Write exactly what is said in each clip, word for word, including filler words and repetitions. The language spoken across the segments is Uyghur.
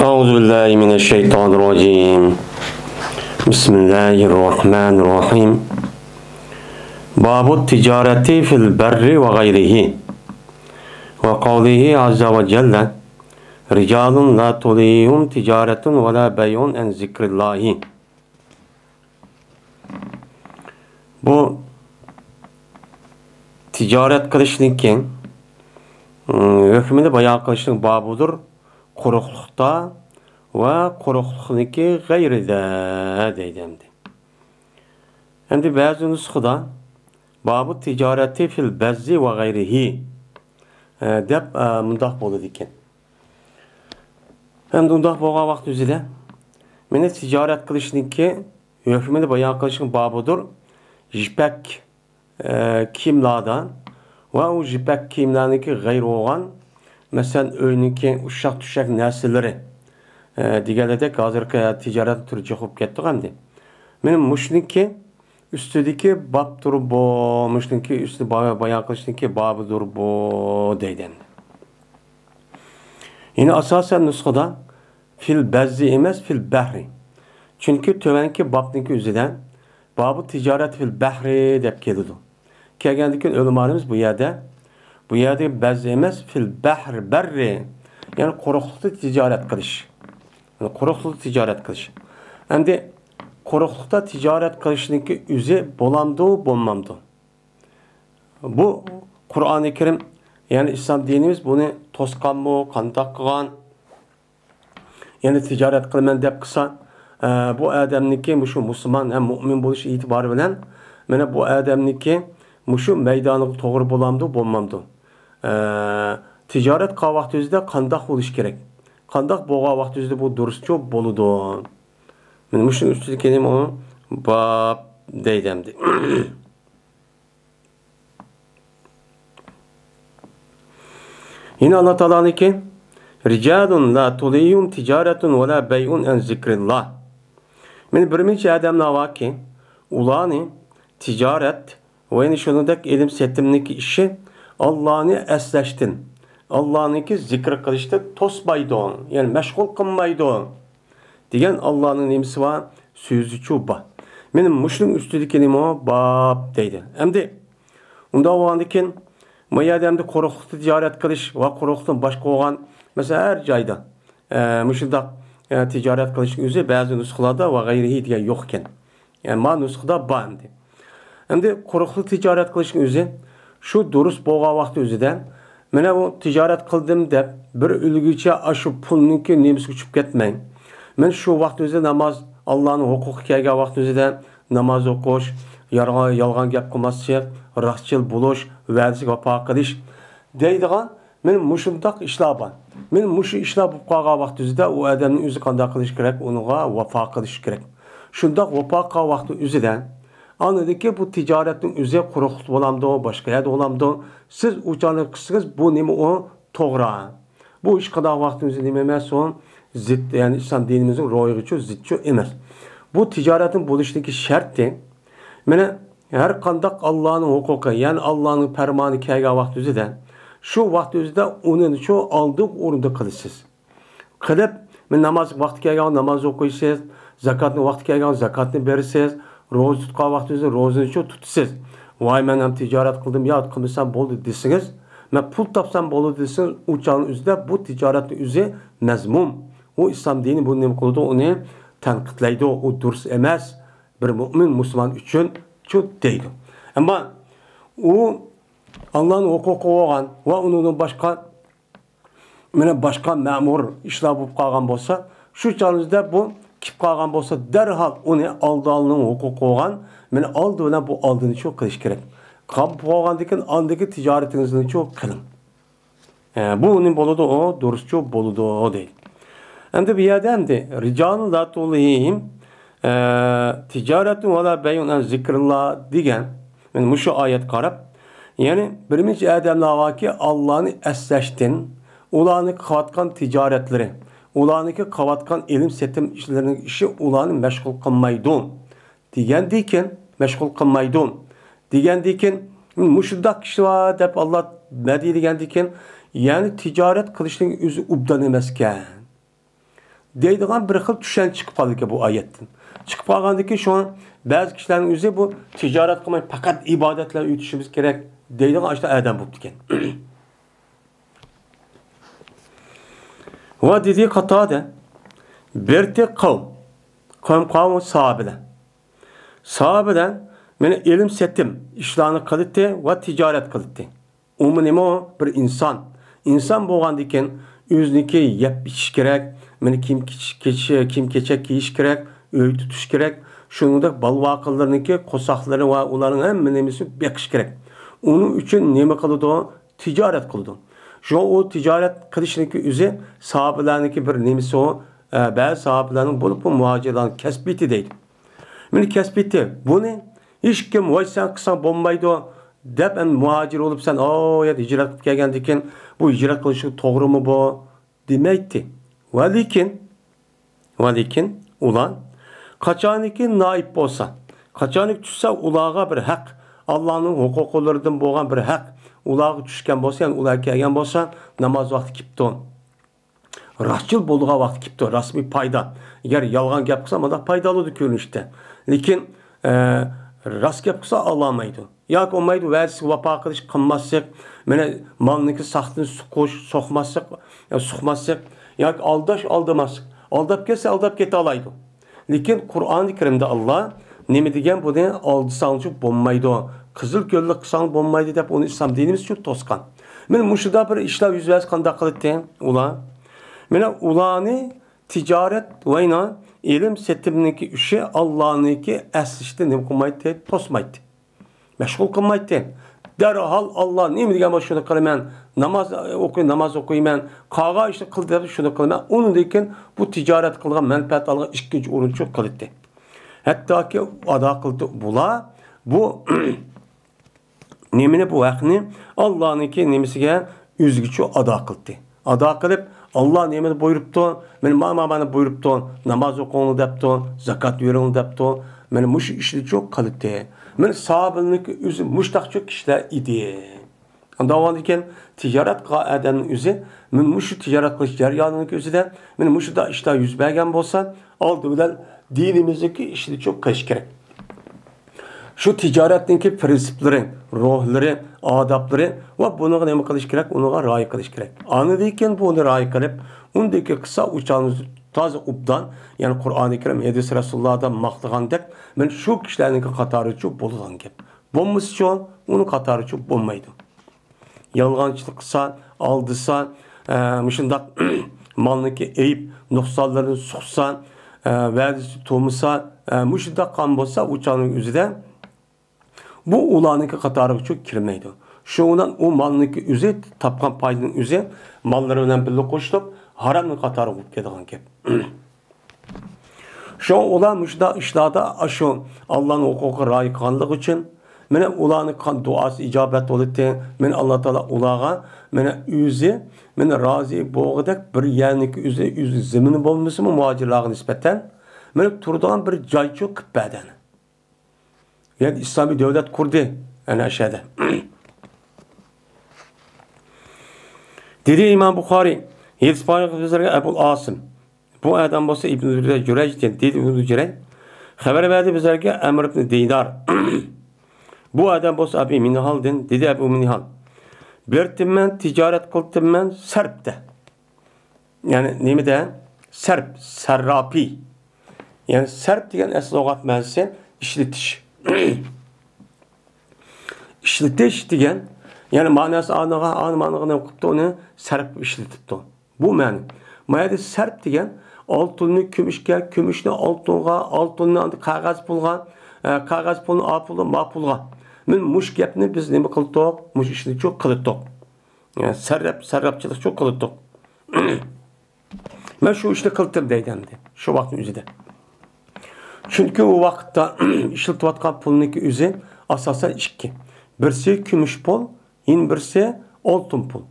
أعوذ بالله من الشيطان الرجيم. بسم الله الرحمن الرحيم. باب التجارة في البر وغيره. وقوله عز وجل: رجال لا تلهيهم تجارة ولا بيع عن ذكر الله. بۇ تىجارەت قىلىشنىڭكى، ئىم، ھۆكمىنى بايان قىلىشنىڭ بابىدۇر، قۇرۇقلۇقتا ۋە قۇرۇقلۇقنىڭكى غەيرىدە دەيدۇ ئەمدى. ئەمدى بەزى نۇسخىدا بابۇ تىجارەتى فىل بەززى ۋە غەيرىھى، ئە، دەپ، ئە، مۇنداق بولىدىكەن. ئەمدى ئۇنداق بولغان ۋاقىت ئۆزىدە مېنى تىجارەت قىلىشنىڭكى ھۆكمىنى بايان قىلىشنىڭ بابىدۇر، يىپەك، ئە، كىيىملاردا ۋە ئۇ يىپەك كىيىملەرنىڭكى غەيرى بولغان، مەسىلەن، ئۆينىڭكى ئۇششاق-چۈششەك نەرسىلىرى، ئە، دېگەنلىرىدەك ھازىرقى تىجارەت تۈرى جىق بولۇپ كەتتىغۇ ئەمدى. مېنىڭ مۇشۇنىڭكى ئۈستىدىكى بابتۇر بۇ، مۇشۇنىڭكى ئۈستىدە با-، بايان قىلىشنىڭكى بابىدۇر بۇ دەيدۇ ئەمدى. يەنە ئاساسەن نۇسخىدا فىل بەززى ئەمەس، فىل بەھرى. چۈنكى تۆۋەنكى بابنىڭكى ئۆزىدە بابۇ تىجارەت فىل بەھرى دەپ كېلىدۇ. كەلگەندىن كېيىن ئۆلىمالىرىمىز بۇ يەردە، بۇ يەردە بەززى ئەمەس، فىل بەھر، بەررى، يەنى قۇرۇقلۇقتا تىجارەت قىلىش. يەنى قۇرۇقلۇقتا تىجارەت قىلىش. ئەمدى قۇرۇقلۇقتا تىجارەت قىلىشنىڭكى ئۆزى بولامدۇ، بولمامدۇ؟ بۇ قۇرئانى كەرىم، يەنى ئىسلام دىنىمىز بۇنى توسقانمۇ، قانداق قىلغان؟ يەنى تىجارەت قىلىمەن دەپ قىلسا، ئە، بۇ ئادەمنىڭكى مۇشۇ مۇسۇلمان ھەم مۇئمىن بولۇش ئېتىبارى بىلەن، مانا بۇ ئادەمنىڭكى مۇشۇ مەيدانىغا توغرا بولامدۇ، بولمامدۇ؟ ئە، تىجارەت قىلغان ۋاقتى ئۆزىدە قانداق بولۇش كېرەك؟ قانداق بولغان ۋاقتى ئۆزىدە بۇ دۇرۇسچۇ بولىدۇ؟ مانا مۇشۇنىڭ ئۈستىدىكى نېمە ئۇ؟ باب دەيدۇ ئەمدى. يەنە ئاللا تائالانىڭكى، رىجالۇن لا تۇلھىھىم تىجارەتۇن ۋە لا بەيئۇن ئەن زىكرىللا. مانا بىر نەچچە ئادەملەر باركى، ئۇلارنى تىجارەت ۋە يەنە شۇنىڭدەك ئېلىم سېتىمنىڭكى ئىشى ئاللانى ئەسلەشتىن، ئاللانىڭكى زىكىر قىلىشتىن توسمايدۇ، يەنى مەشغۇل قىلمايدۇ. دېگەن ئاللانىڭ نېمىسى بار؟ سۆزىچۇ بار. مانا مۇشۇنىڭ ئۈستىدىكى نېمە؟ باب دەيدۇ. ئەمدى ئۇنداق بولغاندىكىن، ما يەردە ئەمدى قۇرۇقلۇقتا تىجارەت قىلىش ۋە قۇرۇقلۇقتىن باشقا بولغان، مەسىلەن، ھەر جايدا، ئە، مۇشۇنداق، ئە، تىجارەت قىلىشنىڭ ئۆزى بەزى نۇسخىلاردا ۋە غەيرىھى دېگەن يوق ئىكەن. يەنى ما نۇسخىدا بار ئەمدى. ئەمدى قۇرۇقلۇق تىجارەت قىلىشنىڭ ئۆزى شۇ دۇرۇس بولغان ۋاقتى ئۆزىدە، مانا ئۇ تىجارەت قىلدىم دەپ بىر ئۆلگۈچە ئاشۇ پۇلنىڭكى نېمىسىگە چۈشۈپ كەتمەي، مانا شۇ ۋاقىت ئۆزىدە ناماز، ئاللانىڭ ھوقۇقى كەلگەن ۋاقىت ئۆزىدە ناماز ئوقۇش، يالغان، يالغان گەپ قىلماسلىق، راستچىل بولۇش، ۋەدىسىگە ۋاپا قىلىش دەيدىغان مانا مۇشۇنداق ئىشلار بار. مانا مۇشۇ ئىشلار بولۇپ قالغان ۋاقتى ئۆزىدە ئۇ ئادەمنىڭ ئۆزى قانداق قىلىشى كېرەك؟ ئۇنىڭغا ۋاپا قىلىشى كېرەك. شۇنداق ۋاپا قىلغان ۋاقتى ئۆزىدە، ئاندىن كېيىن بۇ تىجارەتنىڭ ئۆزى قۇرۇقلۇقتا بولامدۇ، باشقا يەردە بولامدۇ؟ سىز ئۇ چاغنى قىلسىڭىز، بۇ نېمە ئۇ؟ توغرا. بۇ ئىش قىلغان ۋاقتى ئۆزى نېمە ئەمەس ئۇ؟ زىت، يەنى ئىسلام دىنىمىزنىڭ روھىغىچۇ زىتچۇ ئەمەس. بۇ تىجارەتنىڭ بولۇشىدىكى شەرتى، مانا، ھەر قانداق ئاللانىڭ ھوقۇقى، يەنى ئاللانىڭ پەرمانى كەلگەن ۋاقتى ئۆزىدە، شۇ ۋاقىت ئۆزىدە ئۇنىچۇ ئالدىنقى ئورۇندا قىلىسىز. قىلىپ، مانا ناماز ۋاقتى كەلگەن ناماز ئوقۇيسىز، زاكاتنىڭ ۋاقتى كەلگەن زاكاتنى بېرىسىز، روزا تۇتقان ۋاقتى ئۆزىدە روزىنىچۇ تۇتىسىز. ۋاي، مەن ھەم تىجارەت قىلدىم، يا قىلمىسام بولدى دېسىڭىز، مەن پۇل تاپسام بولدى دېسىڭىز، ئۇ چاغنىڭ ئۆزىدە بۇ تىجارەتنىڭ ئۆزى مەزمۇم. ئۇ ئىسلام دىنى بۇنى نېمە قىلىدۇ؟ ئۇنى تەنقىدلەيدۇ. ئۇ دۇرۇس ئەمەس. بىر مۆمىن مۇسۇلمان ئۈچۈنچۇ دەيدۇ. ئەمما ئۇ ئاللانىڭ ھوقۇقى بولغان ۋە ئۇنىڭدىن باشقا، مانا، باشقا مەمۇر ئىشلار بولۇپ قالغان بولسا، شۇ چاغىمىزدا بۇ كېلىپ قالغان بولسا، دەرھال ئۇنى ئالدىنىڭ ھوقۇقى بولغان، مانا، ئالدى بىلەن بۇ ئالدىنىچۇ قىلىش كېرەك. قاپ بولغاندىن كېيىن ئاندىكى تىجارىتىڭىزنىچۇ قىلىڭ. ئە، بۇ نېمە بولىدۇ؟ ئۇ دۇرۇسچۇ بولىدۇ، دەيدۇ. ئەمدى بۇ يەردە ئەمدى رىجالۇن لا تۇلھىھىم، ئە، تىجارەتۇن ۋە لا بەيئۇن ئەن زىكرىللا دېگەن، مانا مۇشۇ ئايەتكە قاراپ، يەنى بىر نەچچە ئادەملەر باركى، ئاللانى ئەسلەشتىن، ئۇلارنىڭ قىلىۋاتقان تىجارەتلىرى، ئۇلارنىڭكى قىلىۋاتقان ئېلىم سېتىم ئىشلىرىنىڭ ئىشى ئۇلارنى مەشغۇل قىلمايدۇ. دېگەندىكىن، مەشغۇل قىلمايدۇ. دېگەندىكىن، مۇشۇنداق كىشى بار دەپ ئاللا مەدھىيلىگەندىكىن، يەنى تىجارەت قىلىشنىڭ ئۆزى ئوبدان ئەمەسكەن. دەيدىغان بىر خىل چۈشەنچە چىقىپ قالىدىكەن بۇ ئايەتتىن. چىقىپ قالغاندىن كېيىن شۇڭا بەزى كىشىلەرنىڭ ئۆزى بۇ تىجارەت قىلماي پەقەت ئىبادەت بىلەن ئۆتۈشىمىز كېرەك دەيدىغان ئاشۇنداق ئادەم بوپتىكەن. ۋە دېدى قاتادە، بىرتى قەۋم، قەۋم قەۋم ساھابىلەر. ساھابىلەر مانا ئېلىم سېتىم ئىشلارنى قىلاتتى ۋە تىجارەت قىلاتتى. ئۇمۇ نېمە ئۇ؟ بىر ئىنسان. ئىنسان بولغاندىكىن ئۆزىنىڭكى يەپ ئىچىش كېرەك، مانا كىيىم كېچەك كىيىش كېرەك، ئۆي تۇتۇش كېرەك، شۇنىڭدەك بالا-ۋاقىلىرىنىڭكى قورساقلىرى ۋە ئۇلارنىڭ ھەممە نېمىسىنى بېقىش كېرەك. ئۇنىڭ ئۈچۈن نېمە قىلىدۇ؟ تىجارەت قىلىدۇ. شۇڭا ئۇ تىجارەت قىلىشنىڭكى ئۆزى ساھابىلەرنىڭكى بىر نېمىسى ئۇ، ئە، بەزى ساھابىلەرنىڭ بولۇپمۇ مۇھاجىرلارنىڭ كەسپىيىتى دەيدۇ. مانا كەسپىيىتى. بۇنى ھېچكىم، ۋاي، سەن قىلساڭ بولمايدۇ، دەپ، ئەمدى مۇھاجىر بولۇپ سەن، ئاۋۇ يەردە ھىجرەت قىلىپ كەلگەندىكىن، بۇ ھىجرەت قىلىشىڭ توغرىمۇ بۇ؟ دېمەيتتى. ۋە لېكىن، ۋە لېكىن ئۇلار قاچانكى نائىب بولسا، قاچانكى چۈشسە ئۇلارغا بىر ھەق، ئاللانىڭ ھوقۇقلىرىدىن بولغان بىر ھەق ئۇلارغا چۈشكەن بولسا، يەنى ئۇلار كەلگەن بولسا، ناماز ۋاقتى كېپتۇ. راستچىل بولىدىغان ۋاقتى كېپتۇ، رەسمىي پايدا. ئەگەر يالغان گەپ قىلسا، مانداق پايدا بولىدۇ كۆرۈنۈشتە. لېكىن، ئە، راست گەپ قىلسا، ئالالمايدۇ. ياكى بولمايدۇ، ۋەدىسىگە ۋاپا قىلىش، قىلماسلىق، مانا مالنىڭكى ساختىنى سوقۇش، سوقماسلىق، ئە، سوقماسلىق، ياكى ئالداش، ئالدىماسلىق. ئالداپ كەتسە، ئالداپ كېتەلايدۇ. لېكىن قۇرئانى كەرىمدە ئاللا نېمە دېگەن؟ بۇنى ئالدىساڭچۇ بولمايدۇ، قىزىل كۆللۈك قىلساڭ بولمايدۇ دەپ ئۇنى ئىسلام دىنىمىز ئۈچۈن توسقان. مانا مۇشۇنداق بىر ئىشلار يۈز بەرسە قانداق قىلاتتى ئۇلار؟ مانا ئۇلارنى تىجارەت ۋەينا ئېلىم سېتىمنىڭكى ئىشى ئاللانىڭكى ئەسلىشتە نېمە قىلمايتتى؟ توسمايتتى. مەشغۇل قىلمايتتى. دەرھال ئاللا نېمە دېگەن بولسا شۇنى قىلىمەن، ناماز ئوقۇي، ناماز ئوقۇيمەن، قالغان ئىشنى قىل دېسە شۇنى قىلىمەن، ئۇنىڭدىن كېيىن بۇ تىجارەت قىلغان، مەنپەئەت ئالغان ئىككىنچى ئورۇنچۇ قىلىتتى. ھەتتاكى ئادا قىلدى بۇلار، بۇ نېمىنى، بۇ ھەقنى ئاللانىڭكى نېمىسىگە ئۆزىگىچۇ ئادا قىلدى. ئادا قىلىپ، ئاللا نېمىنى بۇيرۇپتۇ؟ مانا، مانا، مانا بۇيرۇپتۇ، ناماز ئوقۇڭلار دەپتۇ، زاكات بېرىڭلار دەپتۇ. مانا مۇشۇ ئىشنىچۇ قىلدى. مانا ساھابىلەرنىڭكى ئۆزى مۇشتاقچۇ كىشىلەر ئىدى. ئانداق بولغاندىكىن تىجارەت قىلغان ئادەمنىڭ ئۆزى، مانا مۇشۇ تىجارەت قىلىش جەريانىنىڭكى ئۆزىدە، مانا مۇشۇنداق ئىشلار يۈز بەرگەن بولسا، ئالدى بىلەن دىنىمىزدىكى ئىشنىچۇ قىلىش كېرەك. شۇ تىجارەتنىڭكى پىرىنسىپلىرى، روھلىرى، ئادابلىرى ۋە بۇنىڭغا نېمە قىلىش كېرەك؟ ئۇنىڭغا رىئايە قىلىش كېرەك. ئاندىن كېيىن بۇنى رىئايە قىلىپ، ئۇندىن كېيىن قىلسا، ئۇ چاغنى تازا ئوبدان، يەنى قۇرئانى كەرىم، ھەدىس رەسۇلۇللادا ماختىغاندەك، مانا شۇ كىشىلەرنىڭكى قاتارىچۇ بولىدىغان گەپ. بولمىسىچۇ، ئۇنىڭ قاتارىچۇ بولمايدۇ. يالغانچىلىق قىلسا، ئالدىسا، ئە، مۇشۇنداق مالنىڭكى ئەيىب، نۇقسانلىرىنى سۇقسا، ئە، ۋەدىسى تۇرمىسا، ئە، مۇشۇنداق قىلغان بولسا، ئۇ چاغنىڭ ئۆزىدە بۇ ئۇلارنىڭكى قاتارىغىچۇ كىرمەيدۇ. شۇنىڭ بىلەن ئۇ مالنىڭكى ئۆزى، تاپقان پايدىنىڭ ئۆزى ماللىرى بىلەن بىللە قوشۇلۇپ، ھارامنىڭ قاتارىغا كىرىدىغان گەپ. شۇڭا ئۇلار مۇشۇنداق ئىشلاردا ئاشۇ ئاللانىڭ ھوقۇقىغا رىئايە قىلغانلىقى ئۈچۈن، مانا ئۇلارنىڭ قىلغان دۇئاسى ئىجابەت بولدى. مانا ئاللا تائالا ئۇلارغا، مانا ئۆزى، مانا رازى بولغۇدەك بىر يەرنىڭكى ئۆزى، ئۆزى زېمىنى بولمىسىمۇ مۇھاجىرلارغا نىسبەتەن، مانا تۇرىدىغان بىر جايچۇ قىلىپ بەردى. يەنى ئىسلامىي دۆلەت قۇردى ئەنە ئەشەدە. دېدى ئىمام بۇخارىي، ھېدىس بىزلەرگە ئەبۇل ئاسىم. بۇ ئادەم بولسا ئىبن جۇرەيج دېدى. ئىبن جۇرەيج خەۋەر بەردى بىزلەرگە ئەمر ئىبن دىنار. بۇ ئادەم بولسا ئەبى مىنھالدىن، دېدى ئەبۇ مىنھال. بىرتىممەن تىجارەت قىلتىممەن سەرپتە. يەنى نېمىدە؟ سەرپ، سەرراپى. يەنى سەرپ دېگەن ئەسلى لۇغەت مەنىسى ئىشلىتىش. ئىشلىتىش دېگەن، يەنى مەنىسى ئانىغا، ئانىغا نېمە قىپتۇ، ئۇنى سەرپ ئىشلىتىپتۇ. بۇ مەنە. ما يەردە سەرپ دېگەن ئالتۇننى كۈمۈشكە، كۈمۈشنى ئالتۇنغا، ئالتۇننى ئاندىن قەغەز پۇلغا، ئە، قەغەز پۇلنى ئا پۇلغا، ما پۇلغا. مانا مۇشۇ گەپنى بىز نېمە قىلدۇق؟ مۇشۇ ئىشنى چۇ قىلدۇق. يەنى سەرراپ، سەرراپچىلىق چۇ قىلدۇق. مەن شۇ ئىشنى قىلدىم دەيدۇ ئەمدى شۇ ۋاقىتنىڭ ئۆزىدە. چۈنكى ئۇ ۋاقىتتا ئىشلىتىۋاتقان پۇلنىڭكى ئۆزى ئاساسەن ئىككى. بىرسى كۈمۈش پۇل، يەنە بىرسى ئالتۇن پۇل.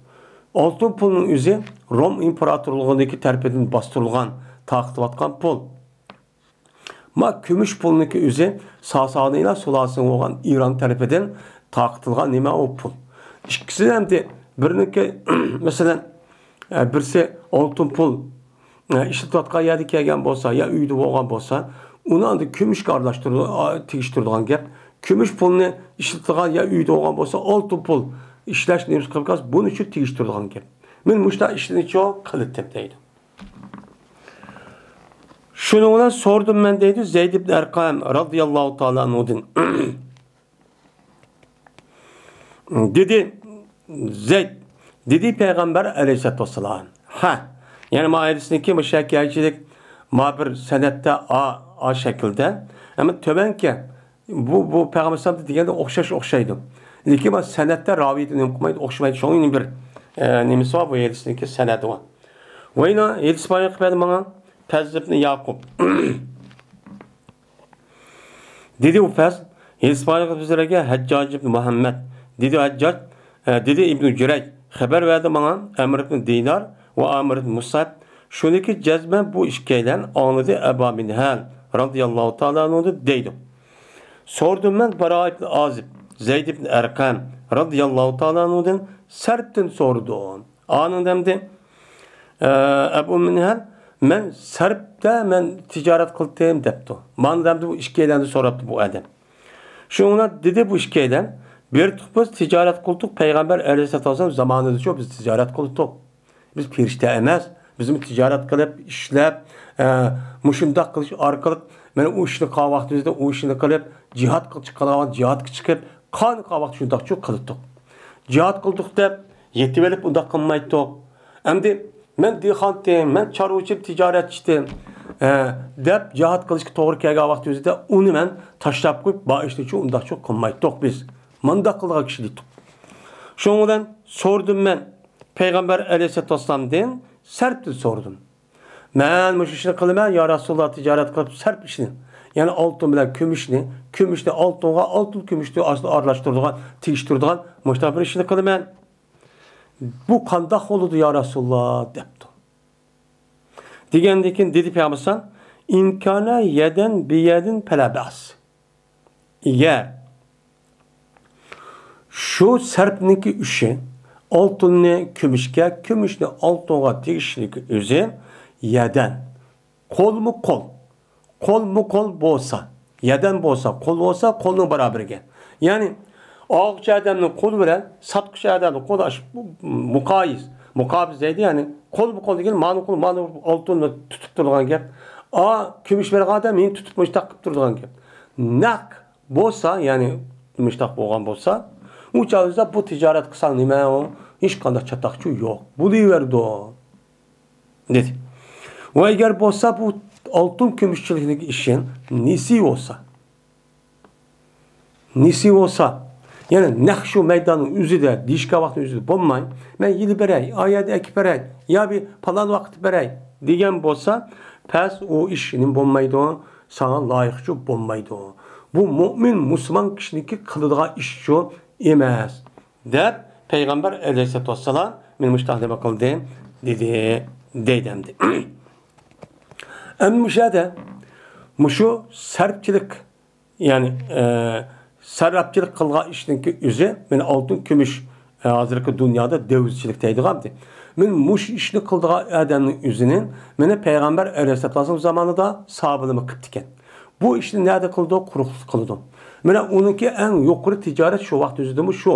ئالتۇن پۇلنىڭ ئۆزى روم ئىمپېراتورلۇقىنىڭكى تەرىپىدىن باستۇرۇلغان، تارقىتىۋاتقان پۇل. ما كۈمۈش پۇلنىڭكى ئۆزى ساسانىيلار سۇلالىسىنىڭ بولغان ئىران تەرىپىدىن تارقىتىلغان نېمە ئۇ پۇل. ئىككىسى ئەمدى بىرىنىڭكى، مەسىلەن، ئە، بىرسى ئالتۇن پۇل، ئە، ئىشلىتىۋاتقان يەردە كەلگەن بولسا، يا ئۆيدە بولغان بولسا، ئۇنى ئاندىن كۈمۈشكە ئارىلاشتۇرىدۇ-، ئا، تېگىشتۈرىدىغان گەپ. كۈمۈش پۇلنى ئىشلىتىدىغان يا ئۆيدە بولغان بولسا، ئالتۇن پۇل ئىشلەش نېمىسى قىلىپ قالسا، بۇنى شۇ تېگىشتۈرىدىغان گەپ. مەن مۇشۇنداق ئىشلىرىنى چوق قىلىتتىم دەيدۇ. شۇنىڭ بىلەن سورىدىم مەن دەيدۇ، زەيد ئىبن ئەرقەم رازىياللاھۇ تائالا ئەنھۇدىن. دېدى زەيد، دېدى پەيغەمبەر ئەلەيھىسسالاتۇ ۋەسسالام. ھە، يەنى ما ھەدىسنىڭكى مۇشۇ كەيچىلىك ما بىر سەنەدتە ئا، ئا شەكىلدە. ئەمما تۆۋەنكى بۇ، بۇ پەيغەمبەر ئەلەيھىسسالام دېگەندە ئوخشاش ئوخشايدۇ. لېكىن ما سەنەدتە راۋىيدە نېمە قىلمايدۇ، ئوخشىمايدۇ. شۇڭا يەنە بىر، ئە، نېمىسى بار بۇ ھەدىسنىڭكى سەنەدى بار. ۋەينا ھەدىس بايان قىلىپ بەردى ماڭا پەز ئىبن ياقۇب. دېدى ئۇ پەس، ھېسبايغا بىزلەرگە ھەججاج ئىبن مۇھەممەد، دېدى ھەججاج، ئە، دېدى ئىبنى جۈرەيج، خەۋەر بەردى ماڭا ئەمر ئىبن دىنار ۋە ئامىر ئىبن مۇسئەب، شۇنىكى جەزمەن بۇ ئىككىيلەن ئاڭلىدى ئەبا مىنھەل رازىياللاھۇ تائالا ئەنھۇدىن دەيدۇ. سورىدىم مەن بارا ئىبن ئازىب، زەيد ئىبن ئەرقەم رازىياللاھۇ تائالا ئەنھۇدىن سەرپتىن سورىدىم. ئانىڭدا ئەمدى، ئە، ئەبۇ مىنھەل، مەن سەرپتە مەن تىجارەت قىلدىم دەپتۇ. مانا ئەمدى بۇ ئىككىيلەندىن سوراپتۇ بۇ ئادەم. شۇڭا دېدى بۇ ئىككىيلەن، بىر تۇق بىز تىجارەت قىلدۇق، پەيغەمبەر ئەلەيھىسسالاتۇ ۋەسسالام زامانىدىچۇ بىز تىجارەت قىلدۇق. بىز پېرىشتە ئەمەس، بىزمۇ تىجارەت قىلىپ، ئىشلەپ، ئە، مۇشۇنداق قىلىش ئارقىلىق، مانا ئۇ ئىشنى قىلغان ۋاقتىمىزدا ئۇ ئىشنى قىلىپ، جىھادقا چىققان ۋاقىت جىھادقا چىقىپ، قان قىلغان ۋاقىت شۇنداقچۇ قىلدۇق. جىھاد قىلدۇق دەپ، يېتىۋېلىپ ئۇنداق قىلمايتتۇق. ئەمدى مەن دېھقانتىم، مەن چارۋىچىم، تىجارەتچىتىم، ئە، دەپ جىھاد قىلىشقا توغرا كەلگەن ۋاقتىمىزدا ئۇنى مەن تاشلاپ قويۇپ، بار ئىشنىچۇ ئۇنداقچۇ قىلمايتتۇق بىز. مانداق قىلغان كىشى دېدۇق. شۇنىڭ بىلەن سورىدىم مەن پەيغەمبەر ئەلەيھىسسالاتۇ ۋەسسالامدىن سەرپتىن سورىدىم. مەن مۇشۇ ئىشنى قىلىمەن، يا رەسۇلاللا، تىجارەت قىلىپ سەرپ ئىشنى. يەنى ئالتۇن بىلەن كۈمۈشنى، كۈمۈشنى ئالتۇنغا، ئالتۇن كۈمۈشنى ئارىلاشتۇرىدىغان، تېگىشتۈرىدىغان مۇشۇنداق بىر ئىشنى قىلىمەن. بۇ قانداق بولىدۇ، يا رەسۇلاللا؟ دەپتۇ. دېگەندىن كېيىن دېدى پەيغەمبەر ئەلەيھىسسالام، ئىن كانە يەدەن بىيەدىن پەلا بەس. ئەگەر شۇ سەرپنىڭكى ئۈشى ئالتۇننى كۈمۈشكە، كۈمۈشنى ئالتۇنغا تېگىشلىكى ئۆزى يەدەن، قولمۇ قول، قولمۇ قول بولسا، يەدەن بولسا، قول بولسا، قولنىڭ بارابىرىگە. يەنى ئالغۇچى ئادەمنىڭ قولى بىلەن ساتقۇچى ئادەمنىڭ قولى ئاشۇ مۇقايىس، مۇقابىز دەيدۇ، يەنى قولمۇ قول دېگەن مانا قول، مانا ئالتۇننى تۇتۇپ تۇرىدىغان گەپ. ئا، كۈمۈش بەرگەن ئادەم مېنى تۇتۇپ مۇشۇنداق قىلىپ تۇرىدىغان گەپ. نەق بولسا، يەنى مۇشۇنداق بولغان بولسا، ئۇ چاغدا بۇ تىجارەت قىلساڭ نېمە ئۇ؟ ھېچقانداق چاتاقچۇ يوق. بولۇۋېرىدۇ. دېدى. ۋە ئەگەر بولسا بۇ ئالتۇن كۈمۈشچىلىكنىڭ ئىشى نېسى بولسا، نېسى بولسا، يەنى نەق شۇ مەيداننىڭ ئۆزىدە، دېيىشكەن ۋاقىتنىڭ ئۆزىدە بولماي، مەن يېلى بېرەي، ئا يەردە ئەكىپ بېرەي، يا بىر پالان ۋاقىت بېرەي دېگەن بولسا، پەس ئۇ ئىش نېمە بولمايدۇ، ساڭا لايىقچۇ بولمايدۇ. بۇ مۇئمىن، مۇسۇلمان كىشىنىڭكى قىلىدىغان ئىشچۇ ئەمەس. دەپ پەيغەمبەر ئەلەيھىسسالاتۇ ۋەسسالام مېنى مۇشۇنداق نېمە قىلدى دېدى، دەيدۇ ئەمدى. ئەمدى مۇشۇ يەردە مۇشۇ سەرپچىلىك، يەنى، ئە، سەرراپچىلىق قىلغان ئىشنىڭكى ئۆزى مانا ئالتۇن، كۈمۈش، ئە، ھازىرقى دۇنيادا دۆۋزىچىلىك دەيدىغان ئەمدى. مانا مۇشۇ ئىشنى قىلىدىغان ئادەمنىڭ ئۆزىنى مانا پەيغەمبەر ئەلەيھىسسالاتۇ ۋەسسالام زامانىدا ساھابىلىرىمۇ قىپتىكەن. بۇ ئىشنى نەدە قىلىدۇ؟ قۇرۇقلۇقتا قىلىدۇ. مانا ئۇنىڭكى ئەڭ يۇقىرى تىجارەت شۇ ۋاقىت ئۆزىدىمۇ شۇ.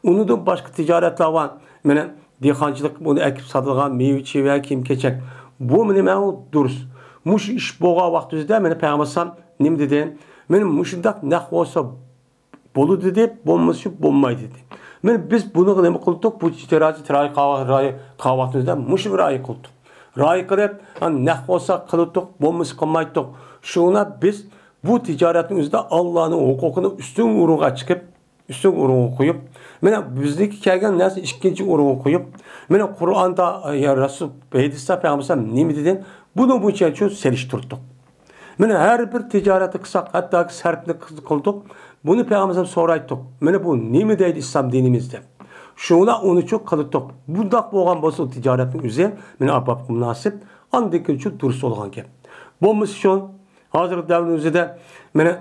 ئۇنىڭدىن باشقا تىجارەتلەر بار. مانا دېھقانچىلىق، بۇنى ئەكىپ ساتىدىغان مېۋە-چېۋە، كىيىم-كېچەك. بۇ نېمە ئۇ؟ دۇرۇس. مۇشۇ ئىش بولغان ۋاقتىمىزدا مانا پەيغەمبەر ئەلەيھىسسالام نېمە دېدى؟ مانا مۇشۇنداق نەق بولسا بولىدۇ دەپ، بولمىسا بولمايدۇ دېدى. مانا بىز بۇنىڭغا نېمە قىلدۇق؟ بۇ تىراژ، تىراژ قىلغان ۋاقتىمىزدا مۇشۇنى رىئايە قىلدۇق. رىئايە قىلىپ، ھە، نەق بولسا قىلدۇق، بولمىسا قىلمايتتۇق. شۇڭا بىز بۇ تىجارەتنىڭ ئۆزىدە ئاللانىڭ ھوقۇقىنى ئۈستۈن ئورۇنغا چىقىپ، ئۈستۈن ئورۇنغا قويۇپ، مانا بىزنىڭكى كەلگەن نەرسە ئىككىنچى ئورۇنغا قويۇپ، مانا قۇرئاندا، يا رەسۇل، ھەدىستە پەيغەمبەر ئەلەيھىسسالام نېمە دېدى؟ بۇنىڭ بويىچە شۇ سېلىشتۇردۇق. مانا ھەر بىر تىجارەتنى قىلساق، ھەتتاكى سەرپنى قىلدۇق، بۇنى پەيغەمبەر ئەلەيھىسسالام سورايتتۇق. مانا بۇ نېمە دەيدۇ ئىسلام دىنىمىز دەپ. شۇڭا ئۇنى شۇ قىلدۇق. بۇنداق بولغان بولسا تىجارەتنىڭ ئۆزى مانا ئاپاپقا مۇناسىپ، ئاندىن كېيىن شۇ دۇرۇس بولغان گەپ. بولمىسا شۇ ھازىرقى دەۋرنىڭ ئۆزىدە مانا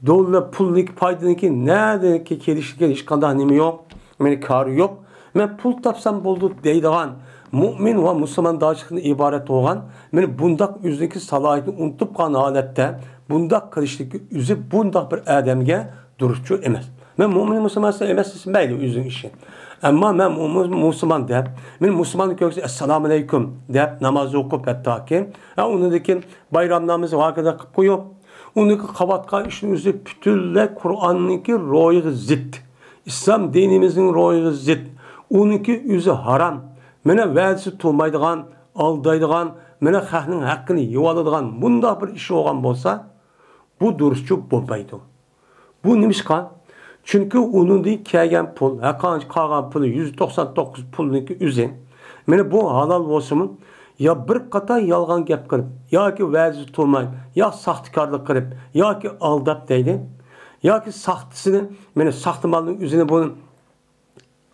دوللار پۇلنىڭكى پايدىنىڭكى نەدىكى كېلىشىدىكى ھېچقانداق نېمە يوق، مېنى كارى يوق. مەن پۇل تاپسام بولدى دەيدىغان، مۇئمىن ۋە مۇسۇلماندارچىلىقتىن ئىبارەت بولغان، مانا بۇنداق ئۆزىنىڭكى سالاھىيىتىنى ئۇنتۇپ قالغان ھالەتتە بۇنداق قىلىشلىكى ئۆزى بۇنداق بىر ئادەمگە دۇرۇسچۇ ئەمەس. مەن مۇئمىن مۇسۇلمان ئەمەس دېسە مەيلى ئۆزىنىڭ ئىشى. ئەمما مەن مۇ-، مۇ-، مۇسۇلمان دەپ، مېنى مۇسۇلماننى كۆرسە ئەسسالامۇ ئەلەيكۇم دەپ ناماز ئوقۇپ ھەتتاكى، ھە، ئۇنىڭدىن كېيىن بايرام نامىزى ۋاكىدە قىلىپ قويۇپ، ئۇنىڭكى قىلىۋاتقان ئىشىنىڭ ئۆزى پۈتۈنلەي قۇرئاننىڭكى روھىغا زىت. ئىسلام دىنىمىزنىڭ روھىغا زىت. ئۇنىڭكى ئۆزى ھارام. مانا ۋەدىسى تۇرمايدىغان، ئالدايدىغان، مانا خەقنىڭ ھەققىنى يېۋالىدىغان مۇنداق بىر ئىش بولغان بولسا، بۇ دۇرۇسچۇ بولمايدۇ. بۇ نېمىشقا؟ چۈنكى ئۇنىڭدىن كەلگەن پۇل، ھەققانچە قالغان پۇلى يۈز توقسان توققۇز پۇلنىڭكى ئۆزى. مانا بۇ ھالال بولسىمۇ، يا بىر قاتار يالغان گەپ قىلىپ، ياكى ۋەدىسى تۇرماي، يا ساختىكارلىق قىلىپ، ياكى ئالداپ دەيلى، ياكى ساختىسىنى، مانا ساختا مالنىڭ ئۆزىنى بۇنى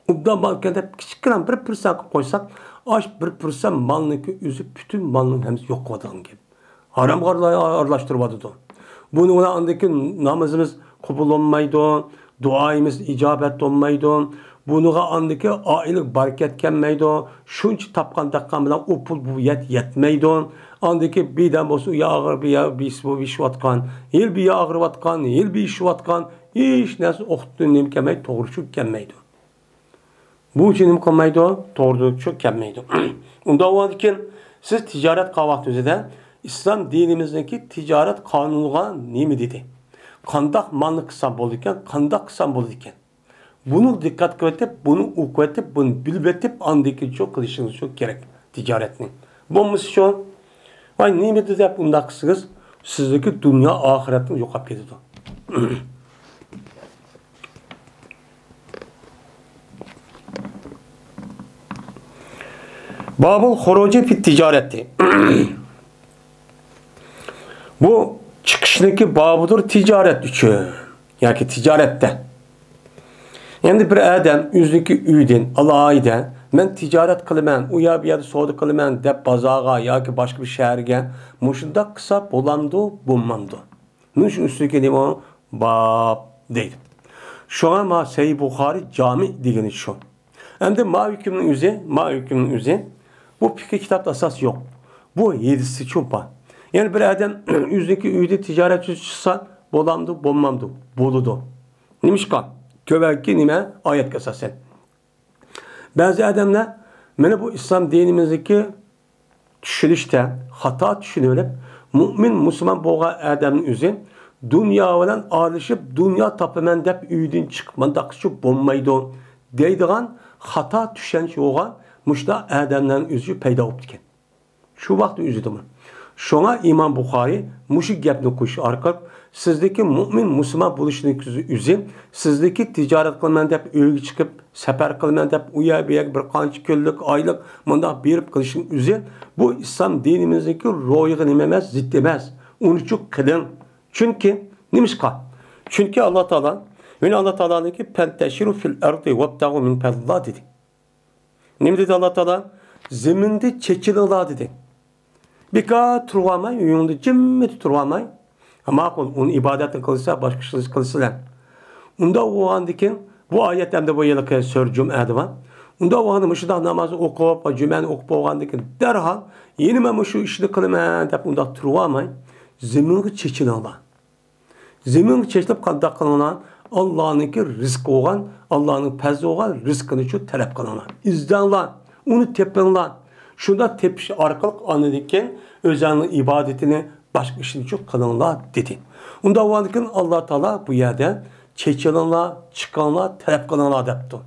ئوبدان باركەن دەپ كىچىككىنە بىر پىرسەنت قىلىپ قويساق، ئاش بىر پىرسەنت مالنىڭكى ئۆزى پۈتۈن مالنىڭ ھەممىسى يوق قىلىۋاتىدىغان گەپ. ھارامغا ئارىلا-، ئارىلاشتۇرۇۋاتىدۇ. بۇنىڭ بىلەن ئاندىن كېيىن نامىزىمىز قوبۇل بولمايدۇ، دۇئايىمىز ئىجابەت بولمايدۇ. بۇنىڭغا ئاندىن كېيىن ئائىلىگە بەرىكەت كەلمەيدۇ. شۇنچە تاپقان دەققان بىلەن ئۇ پۇل بۇ يەت-، يەتمەيدۇ. ئاندىن كېيىن بىردەم بولسا ئۇ يا ئاغرىپ، بۇ يا بىسى بولۇپ ئىششىۋاتقان، ھېلى بىر يا ئاغرىۋاتقان، ھېلى بىر ئىششىۋاتقان، ھېچ نەرسە ئوقۇتتىن نېمە كەلمەيدۇ، توغرا چۈشۈپ كەلمەيدۇ. بۇ ئۈچۈن نېمە قىلمايدۇ؟ توغرا چۈشۈپ كەلمەيدۇ. ئۇنداق بولغاندىكىن سىز تىجارەت قىلغان ۋاقتىڭىزدا ئىسلام دىنىمىزنىڭكى تىجارەت قانۇنىغا نېمە دېدى؟ قانداق مالنى قىلسام بولىدىكەن، قانداق قىلسام بولىدىكەن؟ بۇنى دىققەت قىلىۋېتىپ، بۇنى ئوقۇۋېتىپ، بۇنى بىلىۋېتىپ، ئاندىن كېيىن شۇ قىلىشىڭىز شۇ كېرەك تىجارەتنى. بولمىسا شۇ، ۋاي نېمە دېدى دەپ ئۇنداق قىلسىڭىز، سىزدىكى دۇنيا ئاخىرەتنىڭ يوقاپ كېتىدۇ. بابۇل خۇرۇجى فىت تىجارەتى. بۇ چىقىشنىڭكى بابىدۇر تىجارەت ئۈچۈن ياكى تىجارەتتە. ئەمدى بىر ئادەم ئۆزىنىڭكى ئۆيىدىن ئالاھىدە، مەن تىجارەت قىلىمەن، ئۇ يەر بۇ يەردە سودا قىلىمەن دەپ بازارغا ياكى باشقا بىر شەھەرگە مۇشۇنداق قىلسا بولامدۇ، بولمامدۇ؟ مۇشۇ ئۈستىدىكى نېمە؟ باب دەيدۇ. شۇڭا ما سەھىھ بۇخارى جامى دېگىنى شۇ. ئەمدى ما ھۆكۈمنىڭ ئۆزى، ما ھۆكۈمنىڭ ئۆزى، بۇ پىقھىي كىتابتا ئاساس يوق. بۇ ھەدىستىچۇ بار. يەنى بىر ئادەم ئۆزىنىڭكى ئۆيىدە تىجارەت چىقسا بولامدۇ، بولمامدۇ؟ بولىدۇ. نېمىشقا؟ تۆۋەنكى نېمە؟ ئايەتكە ئاساسەن. بەزى ئادەملەر مانا بۇ ئىسلام دىنىمىزدىكى چۈشىنىشتە خاتا چۈشىنىۋېلىپ، مۇئمىن مۇسۇلمان بولغان ئادەمنىڭ ئۆزى دۇنيا بىلەن ئارىلىشىپ، دۇنيا تاپىمەن دەپ ئۆيدىن چىقىپ، مانداق قىلسا بولمايدۇ دەيدىغان خاتا چۈشەنچە بولغان مۇشۇنداق ئادەملەرنىڭ ئۆزى پەيدا بوپتىكەن. شۇ ۋاقىتنىڭ ئۆزىدىمۇ. شۇڭا ئىمام بۇخارىي مۇشۇ گەپنى قوشۇش ئارقىلىق، سىزدىكى مۇئمىن مۇسۇلمان بولۇشنىڭ ئۆزى، سىزدىكى تىجارەت قىلىمەن دەپ ئۆيگە چىقىپ، سەپەر قىلىمەن دەپ ئۇ يەر بۇ يەرگە بىر قانچە كۈنلۈك، ئايلىق مۇنداق بېرىپ قىلىشنىڭ ئۆزى، بۇ ئىسلام دىنىمىزدىكى روھىغا نېمە ئەمەس، زىت ئەمەس. ئۇنى چۇ قىلىڭ. چۈنكى، نېمىشقا؟ چۈنكى ئاللا تائالا، يەنى ئاللا تائالانىڭكى «فانتشروا في الأرض وابتغوا من فضل الله» دېدى. نېمە دېدى ئاللا تائالا؟ «زېمىندا چېچىلىڭلار» دېدى. بىكار تۇرۇۋالماي، ئۆيۈڭدە جىممىدە تۇرۇۋالماي. ھە، ماقۇل، ئۇنى ئىبادەتنى قىلسا، باشقا ئىشلارنى قىلسىلەر. ئۇنداق بولغاندىكىن، بۇ ئايەت ئەمدى بۇ يىلقى سۈرە جۈمئەدە بار. ئۇنداق بولغاندا مۇشۇنداق نامازنى ئوقۇپ ۋە جۈمئەنى ئوقۇپ بولغاندىكىن، دەرھال يەنە مەن مۇشۇ ئىشنى قىلىمەن دەپ ئۇنداق تۇرۇۋالماي، زېمىنغا چېچىلىڭلار. زېمىنغا چېچىلىپ قانداق قىلىڭلار؟ ئاللانىڭكى رىزقى بولغان، ئاللانىڭ پەزلى بولغان رىزقىنى شۇ تەلەپ قىلىڭلار. ئىزدەڭلار، ئۇنى تېپىڭلار. شۇنداق تېپىش ئارقىلىق ئاندىن كېيىن ئۆزەڭنىڭ ئىبادىتىنى، باشقا ئىشنى شۇ قىلىڭلار دېدى. ئۇنداق بولغاندىكىن ئاللا تائالا بۇ يەردە چېچىلىڭلار، چىقىڭلار، تەلەپ قىلىڭلار دەپتۇ.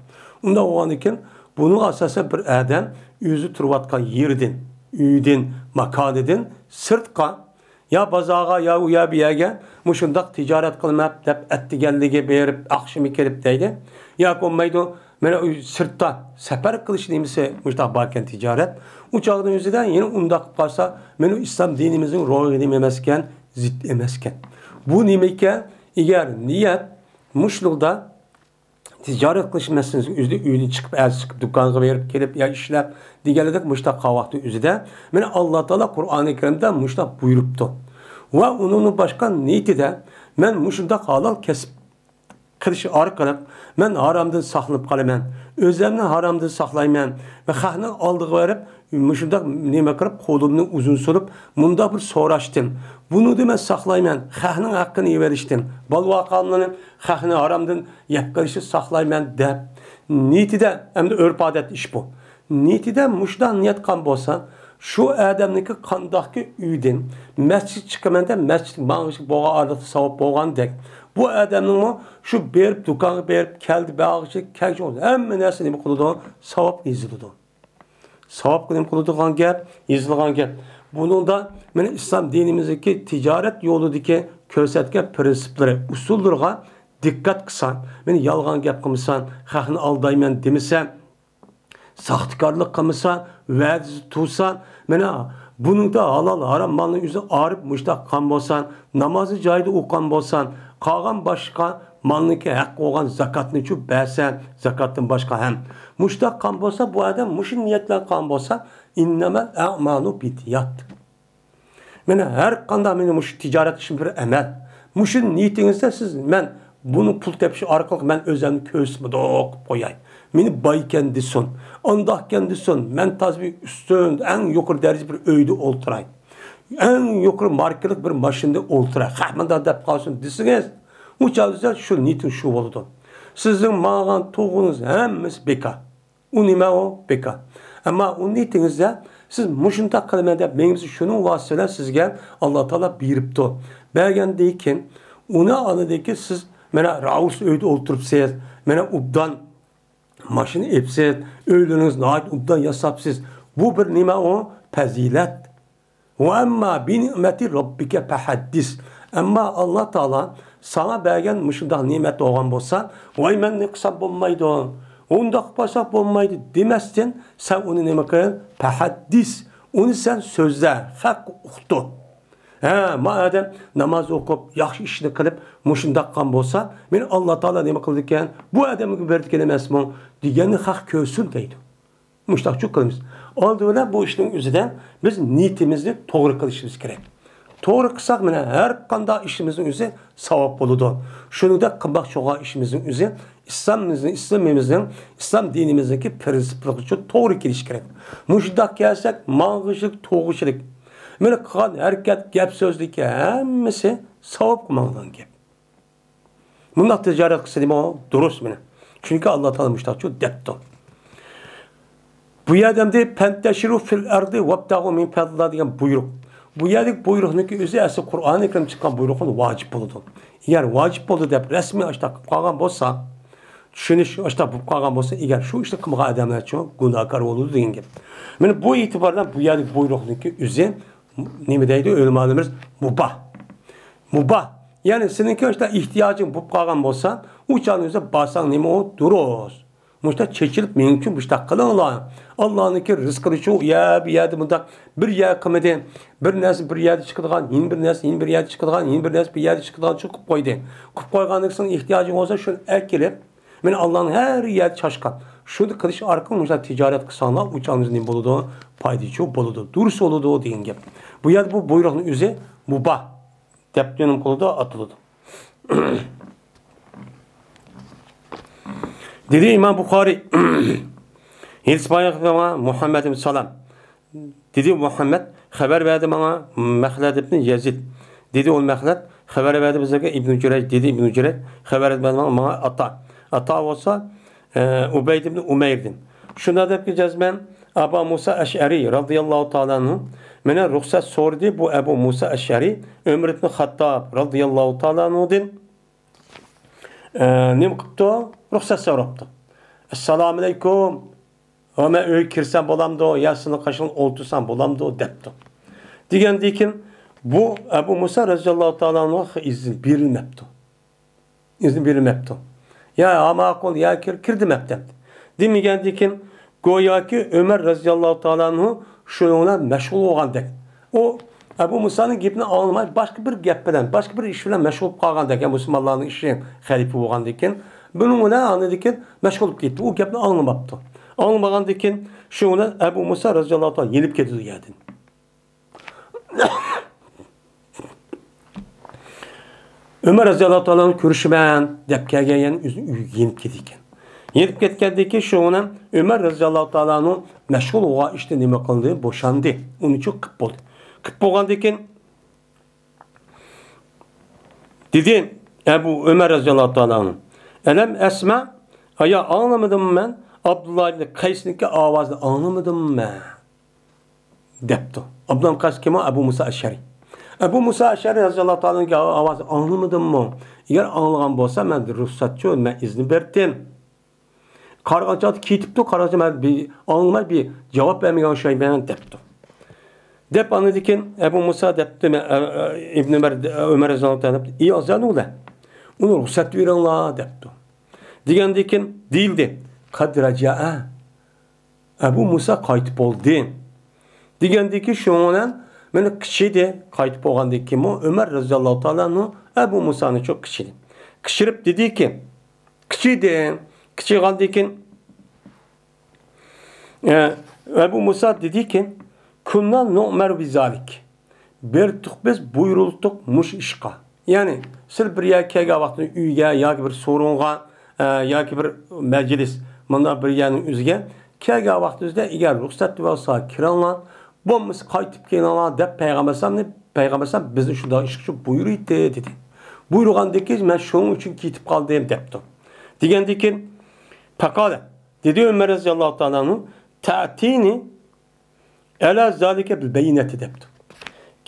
ئۇنداق بولغاندىكىن بۇنىڭغا ئاساسەن بىر ئادەم ئۆزى تۇرۇۋاتقان يېرىدىن، ئۆيىدىن، ماكانىدىن سىرتقا يا بازارغا، يا ئۇ يەر بۇ يەرگە مۇشۇنداق تىجارەت قىلىمەن دەپ ئەتىگەنلىكى بېرىپ، ئاخشىمى كېلىپ دەيدۇ. ياكى بولمايدۇ، مانا ئۇ سىرتتا سەپەر قىلىش نېمىسى مۇشۇنداق باركەن تىجارەت. ئۇ چاغنىڭ ئۆزىدە يەنە ئۇنداق قىلىپ قالسا، مانا ئۇ ئىسلام دىنىمىزنىڭ روھىغا نېمە ئەمەسكەن، زىت ئەمەسكەن. بۇ نېمىكەن؟ ئەگەر نىيەت مۇشۇنىڭدا تىجارەت قىلىش مەسىلىسى ئۆزىدە ئۆيدىن چىقىپ، ئەتىسى چىقىپ، دۇكانغا بېرىپ كېلىپ يا ئىشلەپ دېگەنلىك مۇشۇنداق قىلغان ۋاقتى ئۆزىدە، مانا، ئاللا تائالا قۇرئانى كەرىمدە مۇشۇنداق بۇيرۇپتۇ. ۋە ئۇنىڭدىن باشقا نىيىتىدە مەن مۇشۇنداق ھالال كەسىپ قىلىش ئارقىلىق مەن ھارامدىن ساقلىنىپ قالىمەن، ئۆزۈمنى ھارامدىن ساقلايمەن ۋە خەقنىڭ ئالدىغا بېرىپ، مۇشۇنداق نېمە قىلىپ، قولۇمنى ئۇزۇن سوزۇپ، مۇنداق بىر سوراشتىم. بۇنىڭدا مەن ساقلايمەن، خەقنىڭ ھەققىنى يېۋېرىشتىم. بالا-ۋاقالىرىنى خەقنى ھارامدىن يەپ قېلىشنى ساقلايمەن دەپ، نىيىتىدە، ئەمدى ئۆرپ-ئادەت ئىش بۇ. نىيىتىدە مۇشۇنداق نىيەت قىلغان بولسا، شۇ ئادەمنىڭكى قانداقكى ئۆيدىن مەسچىتكە چىقىمەن دەپ، مەسچىتكە ماڭغۇچە بولغان ئارىلىقتا ساۋاب بولغاندەك، بۇ ئادەمنىڭمۇ شۇ بېرىپ، دۇكانغا بېرىپ، كەلدى، باغچە، كەلگۈچە ھەممە نەرسە نېمە قىلىدۇ؟ ساۋاب يېزىلىدۇ. ساۋابقا نېمە قىلىدىغان گەپ؟ يېزىلغان گەپ. بۇنىڭدا مانا ئىسلام دىنىمىزدىكى تىجارەت يولىدىكى كۆرسەتكەن پىرىنسىپلىرى، ئۇسۇللىرىغا دىققەت قىلسا، مانا يالغان گەپ قىلمىسا، خەقنى ئالدايمەن دېمىسە، ساختىكارلىق قىلمىسا، ۋەدىسى تۇرسا، مانا بۇنىڭدا ھالال، ھارام مالنى ئۆزى ئايرىپ مۇشتاق قىلغان بولسا، نامازنى جايىدا ئوقۇغان بولسا، قالغان باشقا مالنىڭكى ھەق بولغان زاكاتنىچۇ بەرسە، زاكاتتىن باشقا ھەم مۇشتاق قىلغان بولسا، بۇ ئادەم مۇشۇ نىيەت بىلەن قىلغان بولسا، ئىننەمەل ئەمالۇ بىننىيات. مانا ھەر قانداق مېنىڭ مۇشۇ تىجارەت ئىشىم بىر ئەمەل. مۇشۇ نىيىتىڭىزدە سىز، مەن بۇنى پۇل تېپىش ئارقىلىق مەن ئۆزۈمنى كۆرسىتىمدۇق قىلىپ قوياي. مېنى بايكەن دېسۇن، ئانداقكەن دېسۇن، مەن تازا بىر ئۈستۈن، ئەڭ يۇقىرى دەرىجە بىر ئۆيدە ئولتۇراي، ئەڭ يۇقىرى ماركىلىق بىر ماشىنىدا ئولتۇراي، خەق مۇنداق دەپ قالسۇن دېسىڭىز، ئۇ چاغدا شۇ نىيىتىڭىز شۇ بولىدۇ. سىزنىڭ ماڭغان تۇغىڭىز ھەممىسى بىكار. ئۇ نېمە ئۇ؟ بىكار. ئەمما ئۇ نىيىتىڭىزدە سىز مۇشۇنداق قىلىمەن دەپ مېڭىمىز شۇنىڭ ۋاسىتىسى بىلەن سىزگە ئاللا تائالا بېرىپتۇ. بەرگەندىن كېيىن ئۇنى ئاندىن كېيىن سىز مانا راۋۇس ئۆيدە ئولتۇرۇپسىز، مانا ئوبدان ماشىنا ئېپسىز، ئۆيلىرىڭىزنى ناھايىتى ئوبدان ياساپسىز. بۇ بىر نېمە ئۇ؟ پەزىلەت. ۋە ئەمما بىنىئمەتى رەببىكە پەھەددىس. ئەمما ئاللا تائالا ساڭا بەرگەن مۇشۇنداق نېمەت بولغان بولسا، ۋاي مەن نېمە قىلسام بولمايدۇ، ئۇنداق قىلساق بولمايدۇ دېمەستىن، سەن ئۇنى نېمە قىل؟ پەھەددىس. ئۇنى سەن سۆزلە، خەق ئۇقتۇ. ھە، ما ئادەم ناماز ئوقۇپ، ياخشى ئىشنى قىلىپ، مۇشۇنداق قىلغان بولسا، مېنى ئاللا تائالا نېمە قىلىدىكەن؟ بۇ ئادەمگە بېرىدىكەن ئەمەسمۇ؟ دېگەننى خەق كۆرسۇن دەيدۇ. مۇشتاقچۇ قىلىمىز. ئالدى بىلەن بۇ ئىشنىڭ ئۆزىدە بىز نىيىتىمىزنى توغرا قىلىشىمىز كېرەك. توغرا قىلساق، مانا ھەر قانداق ئىشىمىزنىڭ ئۆزى ساۋاب بولىدۇ. شۇنىڭدەك قىلماقچى بولغان ئىشىمىزنىڭ ئۆزى ئىسلامىمىزنىڭ، ئىسلىمىمىزنىڭ، ئىسلام دىنىمىزنىڭكى پىرىنسىپلىرىغا توغرا كېلىشى كېرەك. مۇشۇنداق كەلسەك، ماڭغۇچىلىك، تۇرغۇچىلىك، مانا قىلغان ھەرىكەت، گەپ سۆزلىكى ھەممىسى ساۋابقا ماڭىدىغان گەپ. مۇنداق تىجارەت قىلسا نېمە دۇرۇس مانا. چۈنكى ئاللا تائالا مۇشۇنداقچۇ دەپتۇ. بۇ يەردە ئەمدى فەنتەشىرۇ فىل ئەردى ۋەبتەغۇ مىن پەزلىللا دېگەن بۇيرۇق. بۇ يەردىكى بۇيرۇقنىڭكى ئۆزى ئەسلى قۇرئانى كەرىم چىققان بۇيرۇققا ۋاجىپ بولىدۇ. ئەگەر ۋاجىپ بولدى دەپ رەسمىي ئاشتاق قىلىپ قالغان بولسا، چۈشىنىش ئاشتاق بولۇپ قالغان بولسا، ئەگەر شۇ ئىشنى قىلمىغان ئادەملەرچۇ گۇناھكار بولىدۇ دېگەن گەپ. مانا بۇ ئېتىبار بىلەن بۇ يەردىكى بۇيرۇقنىڭكى ئۆزى نېمە دەيدۇ ئۆلىمالىرىمىز؟ مۇباھ. مۇباھ. يەنى سېنىڭكى ئاشۇنداق ئېھتىياجىڭ بولۇپ قالغان بولسا، ئۇ چاغنىڭ ئۆزىدە بارساڭ نېمە ئۇ دۇرۇس. مۇشۇنداق چېچىلىپ مېنىڭ ئۈچۈن مۇشۇنداق قىلىڭلار. ئاللانىڭكى رىزقىنى شۇ يە، بۇ يەردە مۇنداق بىر يەر قىلمىدى. بىر نەرسە بىر يەردە چىقىدىغان، يەنە بىر نەرسە يەنە بىر يەردە چىقىدىغان، يەنە بىر نەرسە بىر يەردە چىقىدىغان شۇ قىلىپ قويدى. قىلىپ قويغاندىن كېيىن سېنىڭ ئېھتىياجىڭ بولسا شۇنى ئەكېلىپ، مانا ئاللانىڭ ھەر يەردە چاشقان. شۇنى قىلىش ئارقىلىق مۇشۇنداق تىجارەت قىلساڭلار، ئۇ چاغدا نېمە بولىدۇ؟ پايدىچۇ بولىدۇ، دۇرۇس بولىدۇ دېگەن گەپ. بۇ يەردە بۇ بۇيرۇقنىڭ ئۆزى مۇباھ دەپ نېمە قىلىدۇ؟ ئاتىلىدۇ. دېدى ئىمام بۇخارىي، ھېدىس بايان قىلغان مۇھەممەد ئىبن سالام. دېدى مۇھەممەد، خەۋەر بەردى ماڭا مەخلەد ئىبن يەزىد. دېدى ئۇ مەخلەد، خەۋەر بەردى بىزگە ئىبن جۈرەيج. دېدى ئىبن جۈرەيج، خەۋەر بەردى ماڭا، ماڭا ئاتا. ئاتا بولسا، ئە، ئۇبەيد ئىبن ئۇمەيردىن. شۇنداق دەپكى جەزمەن، ئابا مۇسا ئەشئەرىي رازىياللاھۇ تائالا ئەنھۇ مېنى رۇخسەت سورىدى. بۇ ئەبۇ مۇسا ئەشئەرىي ئۆمەر ئىبن خاتتاب رازىياللاھۇ تائالا ئەنھۇدىن، ئە، نېمە قىپتۇ؟ رۇخسەت سوراپتۇ. ئەسسالامۇئەلەيكۇم. ۋە مەن ئۆيگە كىرسەم بولامدۇ، يا سېنىڭ قېشىڭدا ئولتۇرسام بولامدۇ دەپتۇ. دېگەندىن كېيىن بۇ ئەبۇ مۇسا رەزىياللاھۇ تائالا ئەنھۇغا ئىزىن بېرىلمەپتۇ. ئىزىن بېرىلمەپتۇ. يا، ھا، ماقۇل، يا، كىر، كىر دېمەپتۇ ئەمدى. دېمىگەندىن كېيىن گوياكى ئۆمەر رەزىياللاھۇ تائالا ئەنھۇ شۇنىڭ بىلەن مەشغۇل بولغاندەك. ئۇ ئەبۇ مۇسانىڭ گېپىنى ئاڭلىماي، باشقا بىر گەپ بىلەن، باشقا بىر ئىش بىلەن مەشغۇل بولۇپ قالغاندەك، يا مۇسۇلمانلارنىڭ ئىشى خەلىپە بولغاندىن كېيىن، بۇنىڭ بىلەن ئاندىن كېيىن مەشغۇل بولۇپ كەتتى. ئۇ گەپنى ئاڭلىماپتۇ. ئاڭلىمىغاندىن كېيىن شۇ بىلەن ئەبۇ مۇسا رەزىياللاھۇ تائالا يېنىپ كېتىدۇ يەردىن. ئۆمەر رەزىياللاھۇ تائالا ئەنھۇ كۆرۈشىمەن دەپ كەلگەن يەنە ئۆزىنىڭ ئۆيىگە يېنىپ كېتىدىكەن. يېنىپ كەتكەندىن كېيىن شۇ ئۆمەر رەزىياللاھۇ تائالا ئەنھۇ مەشغۇل بولغان ئىشتىن نېمە قىلدى؟ بوشاندى. ئۇنى چوق قىپ بولدى. قىپ بولغاندىن كېيىن دېدى ئەبۇ ئۆمەر رەزىياللاھۇ تائالا ئەنھۇ، ئەلەم ئەسمە، ئايا ئاڭلىمىدىممۇ مەن؟ ئابدۇللا ئىبنى قەيسنىڭكى ئاۋازىنى ئاڭلىمىدىممۇ مەن؟ دەپتۇ. ئابدۇللا قەيس كىم ئۇ؟ ئەبۇ مۇسا ئەشئەرى. ئەبۇ مۇسا ئەشئەرى رەزىياللاھۇ تائالا ئەنھۇنىڭ ئاۋازىنى ئاڭلىمىدىممۇ؟ ئەگەر ئاڭلىغان بولسا، مەن رۇخسەتچۇ، مەن ئىزنى بەرتىم. قارىغان چاغدا كېتىپتۇ، قارىغان چاغدا مەن بىر ئاڭلىماي، بىر جاۋاب بەرمىگەن ئوخشايمەن دەپتۇ. دەپ ئاندىن كېيىن ئەبۇ مۇسا دەپتۇ، مە-، ئە-، ئە-، ئىبن ئۆمەر، ئۆمەر رەزىياللاھۇ تائالا دەپتۇ، ئى ئازانۇلە، ئۇنى رۇخسەت بېرىڭلار دەپتۇ. دېگەندىن كېيىن دېيىلدى، قەد رەجەئە. ئەبۇ مۇسا قايتىپ بولدى. دېگەندىكى شۇنىڭ بىلەن مېنى قىچىدى. قايتىپ بولغاندىن كېيىنمۇ ئۆمەر رەزىياللاھۇ تائالا ئەنھۇ ئەبۇ مۇسانى چوق قىچىدى. قىچىرىپ دېدىكى، قىچىدى. قىچىغاندىن كېيىن، ئە، ئەبۇ مۇسا دېدىكى، كۇننا نۇئمەر بىزالىك. بەردۇق بىز، بۇيرۇلدۇق مۇشۇ ئىشقا. يەنى سىز بىر يەرگە كەلگەن ۋاقتىدا ئۆيگە ياكى بىر سورۇنغا، ئە، ياكى بىر مەجلىس، مۇنداق بىر يەرنىڭ ئۆزىگە كەلگەن ۋاقتىڭىزدا ئەگەر رۇخسەت بولسا كىرىڭلار، بولمىسا قايتىپ كېلىڭلار دەپ پەيغەمبەر ئەلەيھىسسالامنى، پەيغەمبەر ئەلەيھىسسالام بىزنى شۇنداق ئىشقا بۇيرۇيتتى دېدى. بۇيرۇغاندىن كېيىن مەن شۇنىڭ ئۈچۈن كېتىپ قالدىم دەپتۇ. دېگەندىن كېيىن پەقالە دېدى ئۆمەر رەزىياللاھۇ تائالا ئەنھۇ، تەتىنى ئەلا زالىكە بىل بەينەتى دەپتۇ.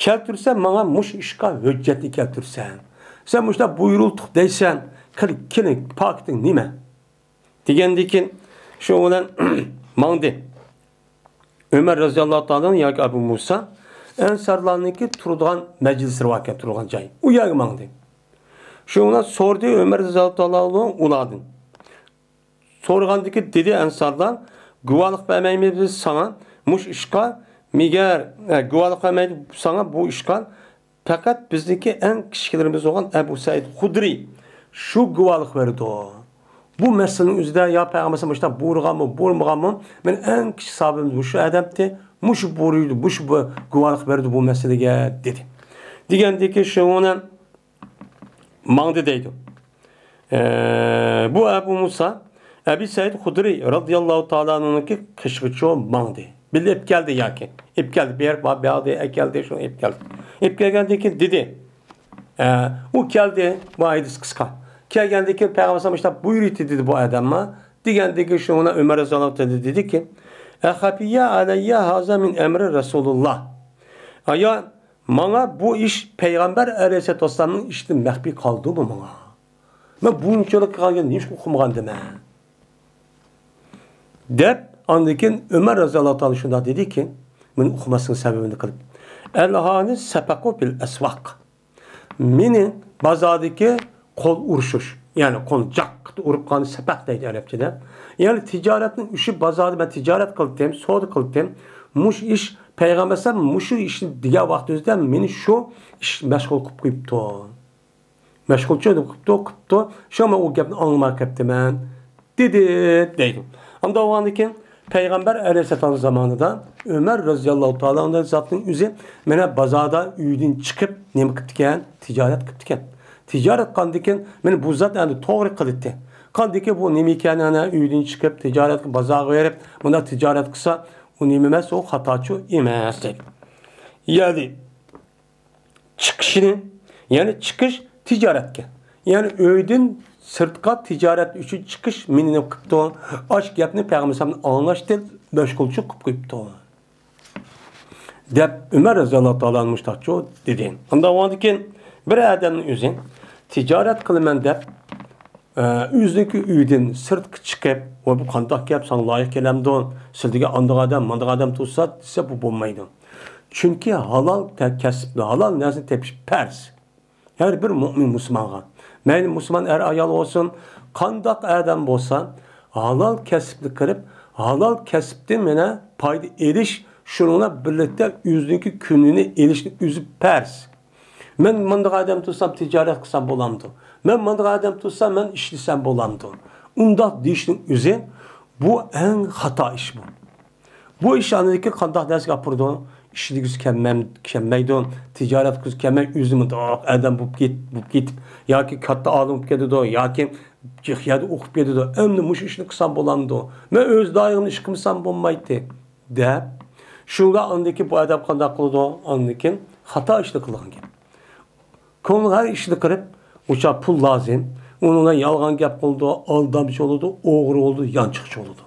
كەلتۈرسەن ماڭا مۇشۇ ئىشقا ھۆججەتنى كەلتۈرسەن. سەن مۇشۇنداق بۇيرۇلدۇق دەيسەن، قېنى كېلىڭ، پاكىتىڭ نېمە؟ دېگەندىن كېيىن شۇ بىلەن ماڭدى. ئۆمەر رەزىياللاھۇ تائالا ياكى ئەبۇ مۇسا ئەنسارلارنىڭكى تۇرىدىغان مەجلىسلىرى باركەن، تۇرىدىغان جاي. ئۇ يەرگە ماڭدى. شۇ بىلەن سورىدى ئۆمەر رەزىياللاھۇ تائالا ئۇلاردىن. سورىغاندىكى دېدى ئەنسارلار، گۇۋاھلىق بەرمەيمىز بىز ساڭا مۇشۇ ئىشقا، مەگەر، ئە، گۇۋاھلىق بەرمەيدۇ ساڭا بۇ ئىشقا، پەقەت بىزنىڭكى ئەڭ كىچىكلىرىمىز بولغان ئەبۇ سەئىد خۇدرى شۇ گۇۋاھلىق بېرىدۇ. بۇ مەسىلىنىڭ ئۆزىدە يا پەيغەمبەر ئەلەيھىسسالام مۇشۇنداق بۇيرۇغانمۇ، بۇيرۇمىغانمۇ، مېنىڭ ئەڭ كىچىك ساھابىم مۇشۇ ئادەمتى، مۇشۇ بۇيرۇيدۇ، مۇشۇ بۇ گۇۋاھلىق بېرىدۇ بۇ مەسىلىگە، دېدى. دېگەندىكى شۇنى ماڭدى دەيدۇ. ئە، بۇ ئەبۇ مۇسا، ئەبى سەئىد خۇدرى رەزىياللاھۇ تائالا ئەنھۇنىڭكى قېشىغىچۇ ماڭدى. بىللە ئېلىپ كەلدى ياكى. ئېلىپ كەلدى، بېرىپ، بەردى، ئەكەلدى، شۇنى ئېلىپ كەلدى. ئېلىپ كەلگەندىن كېيىن دېدى، ئە، ئۇ كەلدى، بۇ ھەدىس قىسقا. كەلگەندىن كېيىن پەيغەمبەر ئەلەيھىسسالام ئىشتە بۇيرۇيتتى دېدى بۇ ئادەممۇ. دېگەندىن كېيىن شۇنى ئۆمەر رەزىياللاھۇ تائالا دېدىكى، ئەخەپىيە ئەلەييە ھازا مىن ئەمرى رەسۇلۇللاھ. ئايا، ماڭا بۇ ئىش پەيغەمبەر ئەلەيھىسسالاتۇ ۋەسسالامنىڭ ئىشىدىن مەخپىي قالدىمۇ ماڭا؟ مەن بۇنچىلىك قالغان نېمىشقا ئۇقمىغاندىمەن؟ دەپ، ئاندىن كېيىن ئۆمەر رەزىياللاھۇ تائالا شۇنداق دېدىكى، مېنى ئۇقماسلىقنىڭ سەۋەبىنى قىلىپ، ئەلھانى سەپەقۇ بىل ئەسۋاق. مېنى بازاردىكى قول ئۇرۇشۇش، يەنى قول جاق ئۇرۇپ قالغان سەپەق دەيدۇ ئەرەبچىدە. يەنى تىجارەتنىڭ ئىشى بازاردا مەن تىجارەت قىلدىم، سودا قىلدىم. مۇشۇ ئىش پەيغەمبەر ئەلەيھىسسالام مۇشۇ ئىشنى دېگەن ۋاقتىمىزدا مېنى شۇ ئىش مەشغۇل قىلىپ قويۇپتۇ. مەشغۇلچى قىپتۇ، قىپتۇ. شۇڭا مەن ئۇ گەپنى ئاڭلىماي قېپتىمەن، دېدى، دەيدۇ. ئانداق بولغاندىن كېيىن پەيغەمبەر ئەلەيھىسسالام زامانىدا ئۆمەر رەزىياللاھۇ تائالا ئەنھۇ زاتنىڭ ئۆزى مانا بازاردا ئۆيدىن چىقىپ نېمە قىپتىكەن؟ تىجارەت قىپتىكەن. تىجارەت قىلغاندىن كېيىن مانا بۇ زات ئەمدى توغرا قىلدى. قاندىكى بۇ نېمە ئىكەن، ئەنە ئۆيدىن چىقىپ تىجارەتكە بازارغا بېرىپ مۇنداق تىجارەت قىلسا، ئۇ نېمە ئەمەس، ئۇ خاتاچۇ ئەمەس دەيدۇ. يەنى چىقىشىنى، يەنى چىقىش تىجارەتكە، يەنى ئۆيدىن سىرتقا تىجارەت ئۈچۈن چىقىش مېنى نېمە قىپتۇ؟ ئاش گەپنى پەيغەمبەر ئەلەيھىسسالامنى ئاڭلاش دېيىپ مەشغۇلچى قىپ قويۇپتۇ، دەپ ئۆمەر رەزىياللاھۇ تائالا ئەنھۇ مۇشتاقچۇ دېدى. ئاندىن كېيىن بىر ئادەمنىڭ ئۆزى تىجارەت قىلىمەن دەپ ئە، ئۆزىنىڭكى ئۆيىدىن سىرتقا چىقىپ، ۋاي، بۇ قانداق گەپ، ساڭا لايىق كېلەمدۇ؟ سىلىدىكى ئانداق ئادەم، مانداق ئادەم تۇرسا، دېسە، بۇ بولمايدۇ. چۈنكى ھالال تە-، كەسىپنى، ھالال نەرسىنى تېپىش پەرز. ھەر بىر مۆمىن مۇسۇلمانغا. مەيلى مۇسۇلمان ئەر-ئايال بولسۇن، قانداق ئادەم بولسا، ھالال كەسىپنى قىلىپ، ھالال كەسىپتىن مانا پايدا ئېلىش، شۇنىڭ بىلەن بىرلىكتە ئۆزىنىڭكى كۈنىنى ئېلىشنى ئۆزى پەرز. مەن مۇنداق ئادەم تۇرسام تىجارەت قىلسام بولامدۇ؟ مەن مۇنداق ئادەم تۇرسام مەن ئىشلىسەم بولامدۇ؟ ئۇنداق دېيىشنىڭ ئۆزى بۇ ئەڭ خاتا ئىش بۇ. بۇ ئىش ئاندىن كېيىن قانداق نەرسىگە ئاپىرىدۇ؟ ئىشلىگۈسى كەلمەم-، كەلمەيدۇ، تىجارەت قىلغۇسى كەلمەي، ئۆزىمۇ داق ئادەم بولۇپ كېت-، بولۇپ كېتىپ، ياكى كاتتا ئالىم بولۇپ كېتىدۇ، ياكى جىق يەردە ئوقۇپ كېتىدۇ. ئەمدى مۇشۇ ئىشنى قىلسام بولامدۇ؟ مەن ئۆز دائىرىمدە ئىش قىلمىسام بولمايتتى، دەپ. شۇندا ئاندىن كېيىن بۇ ئادەم قانداق قىلىدۇ؟ ئاندىن كېيىن خاتا ئىشنى قىلىدىغان گەپ. كۆڭلى ھەر ئىشنى قىلىپ، ئۇچا پۇل لازىم. ئۇنىڭ بىلەن يالغان گەپ قىلىدۇ، ئالدامچى بولىدۇ، ئوغرى بولىدۇ، يانچۇقچى بولىدۇ.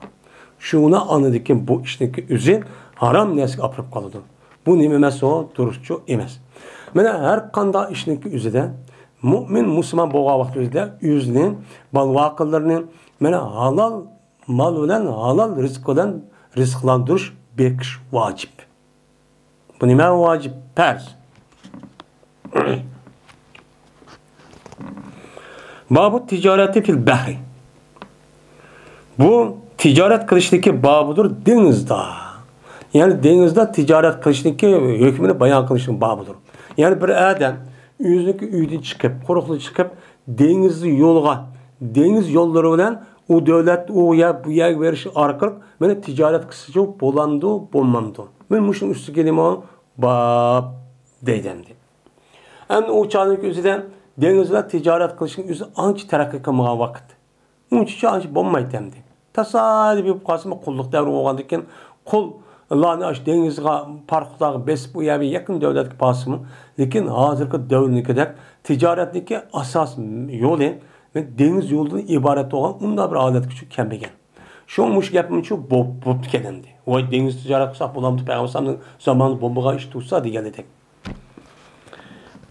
شۇڭا ئاندىن كېيىن بۇ ئىشنىڭكى ئۆزى ھارام نەرسىگە ئاپىرىپ قالىدۇ. بۇ نېمە ئەمەس ئۇ؟ دۇرۇسچۇ ئەمەس. مانا ھەر قانداق ئىشنىڭكى ئۆزىدە مۆمىن، مۇسۇلمان بولغان ۋاقتى ئۆزىدە ئۆزىنى، بالىۋاقىلىرىنى، مانا ھالال مال بىلەن، ھالال رىزىق بىلەن رىزىقلاندۇرۇش، بېقىش ۋاجىپ. بۇ نېمە ۋاجىپ؟ پەرز. بابۇ تىجارەتى فىل بەھرى. بۇ تىجارەت قىلىشنىڭكى بابىدۇر دېڭىزدا. يەنى دېڭىزدا تىجارەت قىلىشنىڭكى ھۆكمىنى بايان قىلىشنىڭ بابىدۇر. يەنى بىر ئادەم ئۆزىنىڭكى ئۆيىدىن چىقىپ، قۇرۇقلا چىقىپ، دېڭىز يولىغا، دېڭىز يوللىرى بىلەن ئۇ دۆلەت، ئۇ يەر، بۇ يەرگە بېرىش ئارقىلىق مانا تىجارەت قىلسىچۇ بولامدۇ، بولمامدۇ؟ مەن مۇشۇنىڭ ئۈستىگە نېمە باب دەيدۇ ئەمدى. ئەمدى ئۇ چاغنىڭكى ئۆزىدە دېڭىز بىلەن تىجارەت قىلىشنىڭ ئۆزى ئانچە تەرەققىي قىلمىغان ۋاقىت. ئۇنچە ئانچە بولمايتتى ئەمدى. تاسادىپىي بولۇپ قالسىمۇ، قۇللۇق دەۋرى بولغاندىن كېيىن قۇللارنى ئاشۇ دېڭىزغا، پاراخوتلارغا بېسىپ ئۇ يەرگە يېقىن دۆلەتكە بارسىمۇ، لېكىن ھازىرقى دەۋرنىڭكىدەك تىجارەتنىڭكى ئاساس يولى دېڭىز يولىدىن ئىبارەت بولغان ئۇنداق بىر ھالەتكىچۇ كەلمىگەن. شۇڭا مۇشۇ گەپمۇچۇ بوپ-، بوپتىكەن ئەمدى. ۋاي، دېڭىزدا تىجارەت قىلساق بولامدۇ، پەيغەمبەر ئەلەيھىسسالامنىڭ زامانىدا بولمىغان ئىش تۇرسا دېگەنىدەك.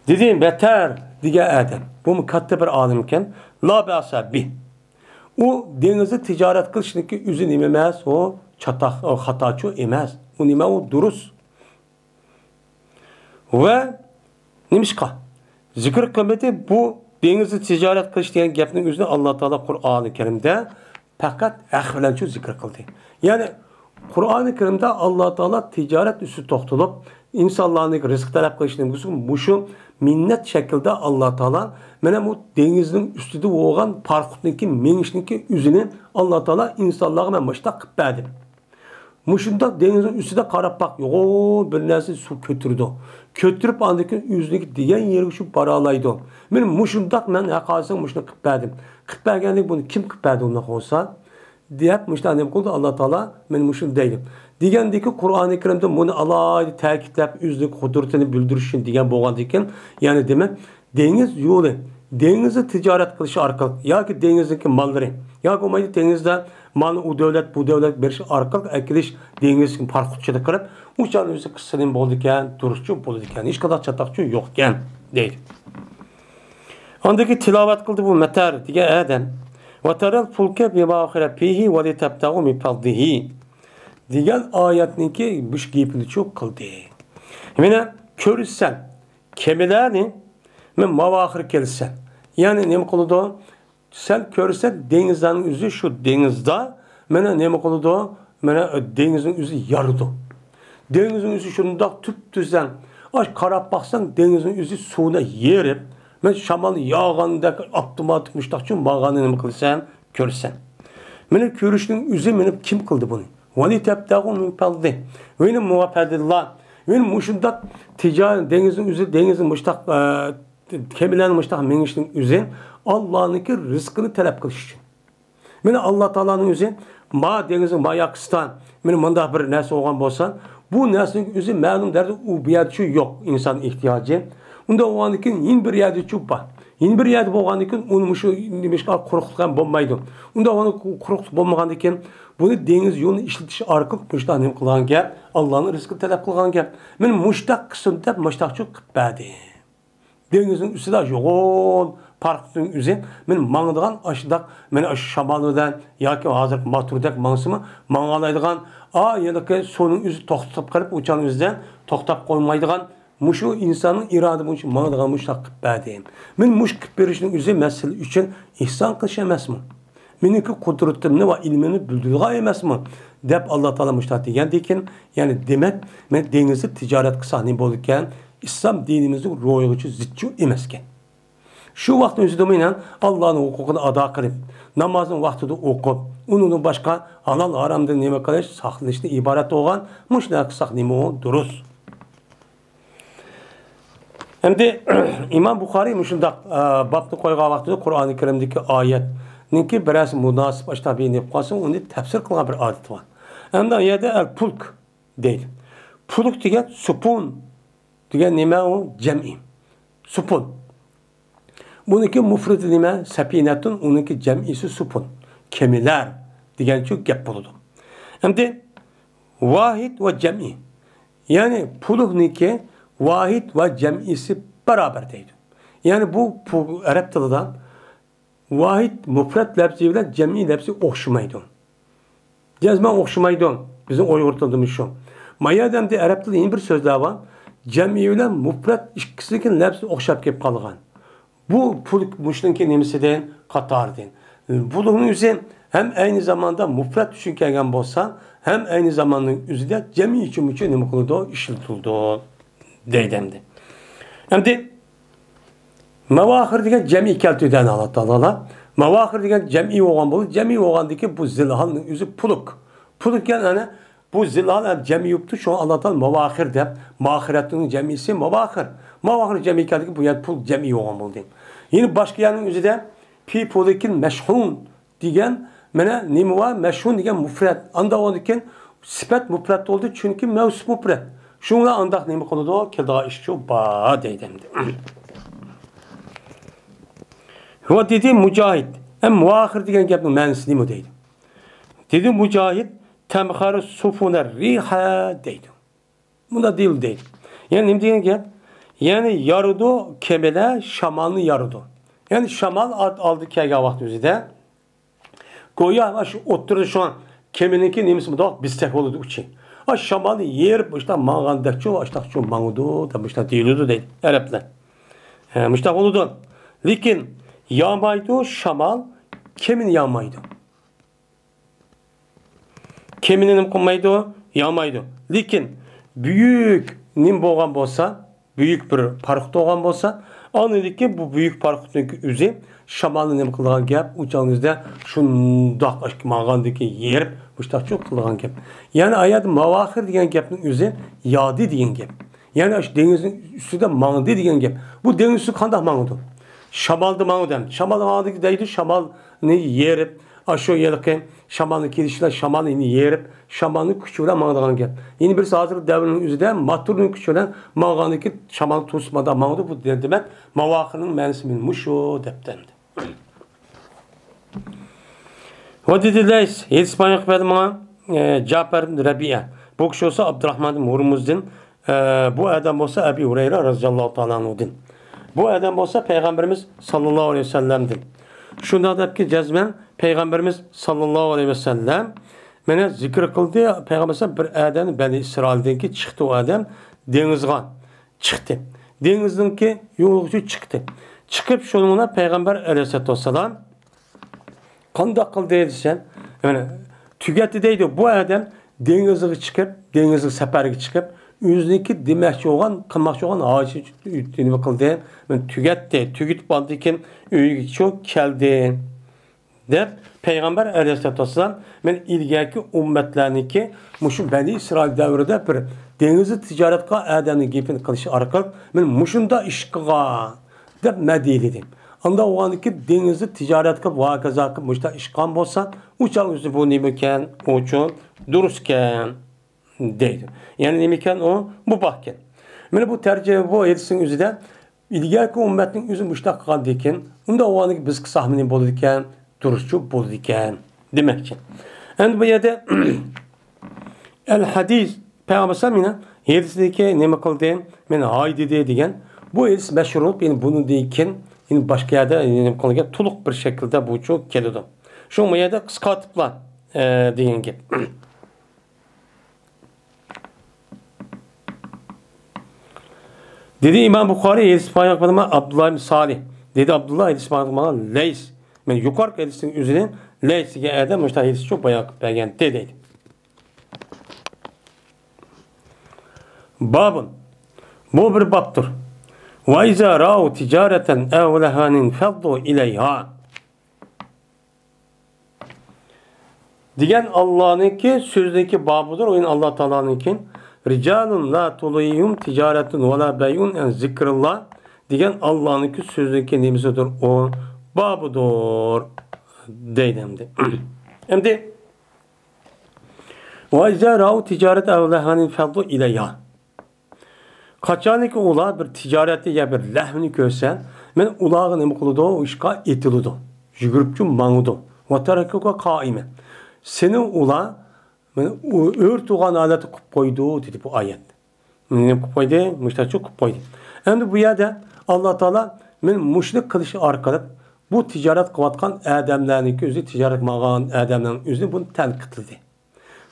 دېدى، بەتەر دېگەن ئادەم. بۇمۇ كاتتا بىر ئالىم ئىكەن. لا بەسە بى. ئۇ دېڭىزدا تىجارەت قىلىشنىڭكى ئۆزى نېمە ئەمەس؟ ئۇ چاتاق، ئۇ خاتاچۇ ئەمەس. ئۇ نېمە؟ ئۇ دۇرۇس. ۋە نېمىشقا؟ زىكىر قىلمىدى. بۇ دېڭىزدا تىجارەت قىلىش دېگەن گەپنىڭ ئۆزىنى ئاللا تائالا قۇرئانى كەرىمدە پەقەت ھەق بىلەنچۇ زىكىر قىلدى. يەنى قۇرئانى كەرىمدە ئاللا تائالا تىجارەت ئۈستىدە توختىلىپ، ئىنسانلارنىڭ رىزىق تەلەپ قىلىشىنى مۇشۇ مىننەت شەكلىدە ئاللا تائالا مانا بۇ دېڭىزنىڭ ئۈستىدە بولغان پاراخوتنىڭكى مېڭىشنىڭكى ئۆزىنى ئاللا تائالا ئىنسانلارغا مەن مۇشۇنداق قىلىپ بەردىم. مۇشۇنداق دېڭىزنىڭ ئۈستىدە قاراپ باق، يوغان بىر نەرسە سۇ كۆتۈرىدۇ. كۆتۈرۈپ ئاندىن كېيىن ئۆزىنىڭكى دېگەن يېرىگە شۇ بارالايدۇ. مانا مۇشۇنداق مەن ھەققاسىڭ مۇشۇنى قىلىپ بەردىم. قىلىپ بەرگەندىن بۇنى كىم قىلىپ بەردى ئۇنداق بولسا؟ دەپ مۇشۇنداق نېمە قىلدى ئاللا تائالا، مانا مۇشۇنى دەيدۇ. دېگەندىكى قۇرئانى كەرىمدە بۇنى ئالاھىدە تەكىتلەپ، ئۆزىنىڭ قۇدرىتىنى بىلدۈرۈش ئۈچۈن دېگەن بولغاندىكىن، يەنى دېمەك، دېڭىز يولى، دېڭىزدا تىجارەت قىلىش ئارقىلىق ياكى دېڭىزنىڭكى ماللىرى ياكى بولمايدۇ دېڭىزدا مالنى ئۇ دۆلەت، بۇ دۆلەت بېرىش ئارقىلىق ئەكېلىش، دېڭىز پاراخوتچىلىق قىلىپ، ئۇ چاغدا ئۆزى قىلسا نېمە بولىدىكەن؟ دۇرۇسچۇ بولىدىكەن. ھېچقانداق چاتاقچۇ يوقكەن، دەيدۇ. ئاندىكى تىلاۋەت قىلدى بۇ مەتەر دېگەن ئادەم. ۋەتەرەل فۇلكە بىماخىرە پىھى ۋەلىتەبتەغۇ مىن پەضلىھى دېگەن ئايەتنىڭكى مۇشۇ گېپىنىچۇ قىلدى. مانا كۆرىسەن، كېمىلەرنى، مەن ماۋاخىر كېلىسەن. يەنى نېمە قىلىدۇ؟ سەن كۆرىسەن، دېڭىزلارنىڭ ئۆزى شۇ دېڭىزدا، مانا نېمە قىلىدۇ؟ مانا دېڭىزنىڭ ئۆزى يارىدۇ. دېڭىزنىڭ ئۆزى شۇنداق تۈپتۈزەڭ. ئاش قاراپ باقساڭ، دېڭىزنىڭ ئۆزى سۇنى يېرىپ، مانا شامال ياغاندەك ئاپتوماتىك مۇشتاقچۇ ماغانى نېمە قىلىسەن؟ كۆرىسەن. مانا كۆرۈشنىڭ ئۆزى مانا كىم قىلدى بۇنى؟ ۋەلىتەبتەغۇ مىن پەزلىھ. ۋەلى مۇۋەپپەدىللا. ۋەلى مۇشۇنداق تىجارەت دېڭىزنىڭ ئۆزى، دېڭىزنىڭ مۇشتاق، ئە، كېمىلەرنىڭ مۇشتاق مېڭىشىنىڭ ئۆزى ئاللانىڭكى رىزقىنى تەلەپ قىلىش ئۈچۈن. مانا ئاللا تائالانىڭ ئۆزى ما دېڭىزنىڭ ما ياقىسىدا مانا مۇنداق بىر نەرسە بولغان بولسا، بۇ نەرسىنىڭ ئۆزى مەلۇم دەرىجىدە ئۇ بۇ يەردە شۇ يوق، ئىنسان ئېھتىياجى. ئۇنداق بولغاندىن كېيىن يەنە بىر يەردە شۇ بار. يەنە بىر يەردە بولغاندىن كېيىن ئۇنى مۇشۇ نېمىشقا قۇرۇقلۇق ھەم بولمايدۇ. ئۇنداق بولغاندا قۇرۇقلۇق بولمىغاندىن كېيىن بۇنى دېڭىز يولىنى ئىشلىتىش ئارقىلىق مۇشۇنداق نېمە قىلغان گەپ، ئاللانىڭ رىزقىنى تەلەپ قىلغان گەپ. مانا مۇشۇنداق قىلسۇن دەپ مۇشۇنداقچۇ قىلىپ بەردى. دېڭىزنىڭ ئۈستىدە يوغان پاراخوتنىڭ ئۆزى مانا ماڭىدىغان ئاشۇنداق، مانا ئاشۇ شامال بىلەن ياكى ھازىرقى موتوردەك ماڭسىمۇ ماڭالايدىغان، ئا، ھېلىقى سۇنىڭ ئۆزى توختىتىپ قېلىپ، ئۇ چاغنىڭ ئۆزىدە توختاپ قويمايدىغان، مۇشۇ ئىنساننىڭ ئىرادە بويىچە ماڭىدىغان مۇشۇنداق قىلىپ بەردى. مانا مۇشۇ قىلىپ بېرىشنىڭ ئۆزى مەن سىلەر ئۈچۈن ئېھسان قىلىش ئەمەسمۇ؟ مېنىڭكى قۇدرىتىمنى ۋە ئىلمىمنى بىلدۈرىدىغان ئەمەسمۇ؟ دەپ ئاللا تائالا مۇشۇنداق دېگەندىكىن، يەنى دېمەك، مەن دېڭىزدا تىجارەت قىلساق نېمە بولىدىكەن؟ ئىسلام دىنىمىزنىڭ روھىغىچۇ زىتچۇ ئەمەسكەن. شۇ ۋاقىتنىڭ ئۆزىدىمۇ يەنە ئاللانىڭ ھوقۇقىنى ئادا قىلىپ، نامازنى ۋاقتىدا ئوقۇپ، ئۇنىڭدىن باشقا ھالال ھارامدىن نېمە قىلىش، ساقلىنىشتىن ئىبارەت بولغان مۇشۇنداق قىلساق نېمە دۇرۇس؟ ئەمدى ئىمام بۇخارىي مۇشۇنداق، ئە، بابنى قويغان ۋاقتىدا قۇرئانى كەرىمدىكى ئايەتنىڭكى بىرەرسى مۇناسىپ ئاشۇنداق بىلىنىپ قالسا، ئۇنى تەپسىر قىلغان بىر ئادىتى بار. ئەمدى ئۇ يەردە ئەل پۇلك دەيدۇ. پۇلك دېگەن سۇپۇن دېگەن نېمە ئۇ؟ جەمئىي. سۇپۇن. بۇنىڭكى مۇفرىدى نېمە؟ سەپىنەتۇن، ئۇنىڭكى جەمئىيسى سۇپۇن. كېمىلەر دېگەنچۇ گەپ بولىدۇ. ئەمدى ۋاھىد ۋە جەمئىي. يەنى پۇلكنىڭكى ۋاھىد ۋە جەمئىيسى باراۋەر دەيدۇ. يەنى بۇ، بۇ ئەرەب تىلىدا ۋاھىد مۇپرەت لەپزى بىلەن جەمئىي لەپزى ئوخشىمايدۇ. جەزمەن ئوخشىمايدۇ بىزنىڭ ئۇيغۇر تىلىدىمۇ شۇ. ما يەردە ئەمدى ئەرەب تىلىدا يەنە بىر سۆزلەر بار. جەمئىي بىلەن مۇپرەت ئىككىسىنىڭكى لەپزى ئوخشاپ كېلىپ قالغان. بۇ پۇل مۇشۇنىڭكى نېمىسىدىن؟ قاتارىدىن. بۇنىڭ ئۆزى ھەم ئەينى زاماندا مۇپرەت ئۈچۈن كەلگەن بولسا، ھەم ئەينى زاماننىڭ ئۆزىدە جەمئىي ئۈچۈنمۇ نېمە قىلىدۇ؟ ئىشلىتىلىدۇ. دەيدۇ ئەمدى. ئەمدى مەۋاخىر دېگەن جەمئىي كەلتۈردى ئەنە ئاللا تائالا. مەۋاخىر دېگەن جەمئىي بولغان بولدى. جەمئىي بولغاندىكى بۇ زىلھالنىڭ ئۆزى پۇلك. پۇلك دېگەن ئەنە بۇ زىلھال ھەم جەمئىي بوپتۇ. شۇڭا ئاللا تائالا مەۋاخىر دەپ، مەۋاخىرەتنىڭ جەمئىيسى مەۋاخىر. مەۋاخىر جەمئىي كەلدىكى بۇ يەردە پۇلك جەمئىي بولغان بولدى. يەنە باشقا يەرنىڭ ئۆزىدە في فلك مشحون دېگەن، مانا نېمە بار؟ مەشھۇن دېگەن مۇپرەت. ئانداق بولغاندىكىن سۈپەت مۇپرەت بولدى، چۈنكى مەۋسۇپ مۇپرەت. شۇڭا ئانداق نېمە قىلىدۇ؟ كېلىدىغان ئىش شۇ بار دەيدۇ ئەمدى. ۋە دېدى مۇجاھىد، ئەم مۇۋاخىر دېگەن گەپنىڭ مەنىسى نېمە دەيدۇ؟ دېدى مۇجاھىد، تەمخەر سۇفۇنە رىھە دەيدۇ. مۇنداق دېيىلدى دەيدۇ. يەنى نېمە دېگەن گەپ؟ يەنى يارىدۇ، كېمىلەر شامالنى يارىدۇ. يەنى شامال ئالدى كەلگەن ۋاقىت ئۆزىدە گويا شۇ ئوتتۇرىدا شۇ كېمىنىڭكى نېمىسى مۇنداق بىستەك بولىدۇ ئۇچى. ئا، شامالنى يېرىپ مۇشۇنداق ماڭغاندەكچۇ، ئاشتاقچۇ ماڭىدۇ دەپ مۇشۇنداق دېيىلىدۇ دەيدۇ ئەرەبلەر. ھە، مۇشۇنداق بولىدۇ. لېكىن يامايدۇ شامال، كېمىنى يامايدۇ. كېمىنى نېمە قىلمايدۇ؟ يامايدۇ. لېكىن بۈيۈك نېمە بولغان بولسا، بۈيۈك بىر پاراخوت بولغان بولسا، ئاندىن كېيىن بۇ بۈيۈك پاراخوتنىڭكى ئۆزى شامالنى نېمە قىلىدىغان گەپ، ئۇ چاغنىڭ ئۆزىدە شۇنداق ماڭغاندىن كېيىن يېرىپ، مۇشتاقچۇ قىلىدىغان گەپ. يەنى ئايەتتە ماۋاخىر دېگەن گەپنىڭ ئۆزى يادى دېگەن گەپ. يەنى ئاشۇ دېڭىزنىڭ ئۈستىدە ماڭدى دېگەن گەپ. بۇ دېڭىز ئۈستىدە قانداق ماڭىدۇ؟ شامالدا ماڭىدۇ ھەم. شامالدا ماڭىدۇ دەيدۇ، شامالنى يېرىپ، ئاشۇ ھېلىقى شامالنىڭ كېلىشى بىلەن شامالنى يېرىپ، شامالنىڭ كۈچى بىلەن ماڭىدىغان گەپ. يەنە بىرسى ھازىرقى دەۋرنىڭ ئۆزىدە موتورنىڭ كۈچى بىلەن ماڭغاندىن كېيىن شامالنى توسۇپ ماڭىدۇ. بۇ دېمەك، ماۋاخىرنىڭ مەنىسى مۇشۇ دەپتۇ ئەمدى. ۋە دېدى لەيس، ھەدىس بايان قىلىپ بەردى ماڭا، ئە، جەپەر ئىبن رەبىئە. بۇ كىشى بولسا ئابدۇراخمان ئىبن ھۇرمۇزدىن، ئە، بۇ ئادەم بولسا ئەبى ھۇرەيرە رەزىياللاھۇ تائالا ئەنھۇدىن. بۇ ئادەم بولسا پەيغەمبىرىمىز ساللاللاھۇ ئەلەيھى ۋەسەللەمدىن. شۇنداق دەپكى جەزمەن پەيغەمبىرىمىز ساللاللاھۇ ئەلەيھى ۋەسەللەم مانا زىكىر قىلدى، پەيغەمبەر بىر ئادەم بەنى ئىسرائىلدىنكى چىقتى ئۇ ئادەم دېڭىزغا. چىقتى. دېڭىزنىڭكى يولىغا چىقتى. چىقىپ شۇنىڭ بىلەن پەيغەمبەر ئەلەيھىسسالاتۇ ۋەسسالام قانداق قىلدى دېسە، يەنى تۈگەتتى دەيدۇ. بۇ ئادەم دېڭىزغا چىقىپ، دېڭىزغا سەپەرگە چىقىپ، ئۆزىنىڭكى دېمەكچى بولغان، قىلماقچى بولغان ھاجىتىنى نېمە قىلدى؟ تۈگەتتى. تۈگىتىپ ئاندىن كېيىن ئۆيىگىچۇ كەلدى. دەپ، پەيغەمبەر ئەلەيھىسسالاتۇ ۋەسسالام، مەن ئىلگەركى ئۈممەتلەرنىڭكى مۇشۇ بەنى ئىسرائىل دەۋرىدە بىر دېڭىزدا تىجارەت قىلغان ئادەمنىڭ گېپىنى قىلىش ئارقىلىق، مەن مۇشۇنداق ئىش قىلغان دەپ مەدھىيلىدى. ئانداق بولغاندىكىن دېڭىزدا تىجارەت قىلىپ، ھاكازا قىلىپ، مۇشۇنداق ئىش قىلغان بولسا، ئۇ چاغ ئۆزى بۇ نېمىكەن؟ ئۇچۇ دۇرۇسكەن. دەيدۇ. يەنى نېمىكەن ئۇ؟ مۇباھكەن. مانا بۇ تەرجىمە، بۇ ھەدىسنىڭ ئۆزىدە ئىلگەركى ئۈممەتنىڭ ئۆزى مۇشۇنداق قىلغاندىكىن، ئۇنداق بولغاندىكىن بىز قىلساقمۇ نېمە بولىدىكەن؟ دۇرۇسچۇ بولىدىكەن دېمەكچى. ئەمدى بۇ يەردە ئەل ھەدىس، پەيغەمبەر ئەلەيھىسسالام يەنە ھەدىسىدىكى نېمە قىلدى؟ مېنى ھاي دېدى دېگەن. بۇ ھەدىس مەشھۇر بولۇپ، يەنە بۇنىڭدىن كېيىن يەنە باشقا يەردە نېمە قىلغان؟ تولۇق بىر شەكىلدە بۇچۇ كېلىدۇ. شۇ بۇ يەردە قىسقارتىپلا، ئە، دېگەن گەپ. دېدى ئىمام بۇخارىي، ھەدىس بايان قىلىپ ماڭا ئابدۇللا ئىبن سالىھ. دېدى ئابدۇللا، ھەدىس بايان قىلىپ ماڭا لەيس. مانا يۇقىرىقى ھەدىسنىڭ ئۆزىنى لەيس دېگەن ئادەم مۇشۇنداق ھەدىسچۇ بايان قىلىپ بەرگەنتى دەيدۇ. بابۇن. بۇ بىر بابتۇر. ۋە ئىزا رەئەۋ تىجارەتەن ئەۋ لەھۋەن ئىنفەززۇ ئىلەيھا. دېگەن ئاللانىڭكى سۆزىنىڭكى بابىدۇر، ئۇ يەنە ئاللا تائالانىڭكى. رجال لا تلهيهم تجارة ولا بيع عن ذكر الله دېگەن ئاللانىڭكى سۆزىنىڭكى نېمىسىدۇر؟ ئۇ بابىدۇر دەيدۇ ئەمدى. ئەمدى، وإذا رأوا تجارة أو لهوا انفضوا إليها. قاچانكى ئۇلار بىر تىجارەتنى يا بىر لەھۋنى كۆرسە، مانا ئۇلارغا نېمە قىلىدۇ؟ ئۇ ئىشقا ئېتىلىدۇ. يۈگۈرۈپچۇ ماڭىدۇ. وتركوك قائما. سېنى ئۇلار مانا ئۆرە تۇرغان ھالەتتە قىلىپ قويىدۇ، دېدى بۇ ئايەت. نېمە قىلىپ قويدى؟ مۇشتاچۇ قىلىپ قويدى. ئەمدى بۇ يەردە ئاللا تائالا مانا مۇشۇنى قىلىش ئارقىلىق بۇ تىجارەت قىلىۋاتقان ئادەملەرنىڭكى ئۆزى، تىجارەت قىلمىغان ئادەملەرنىڭ ئۆزى بۇنى تەنقىدلىدى.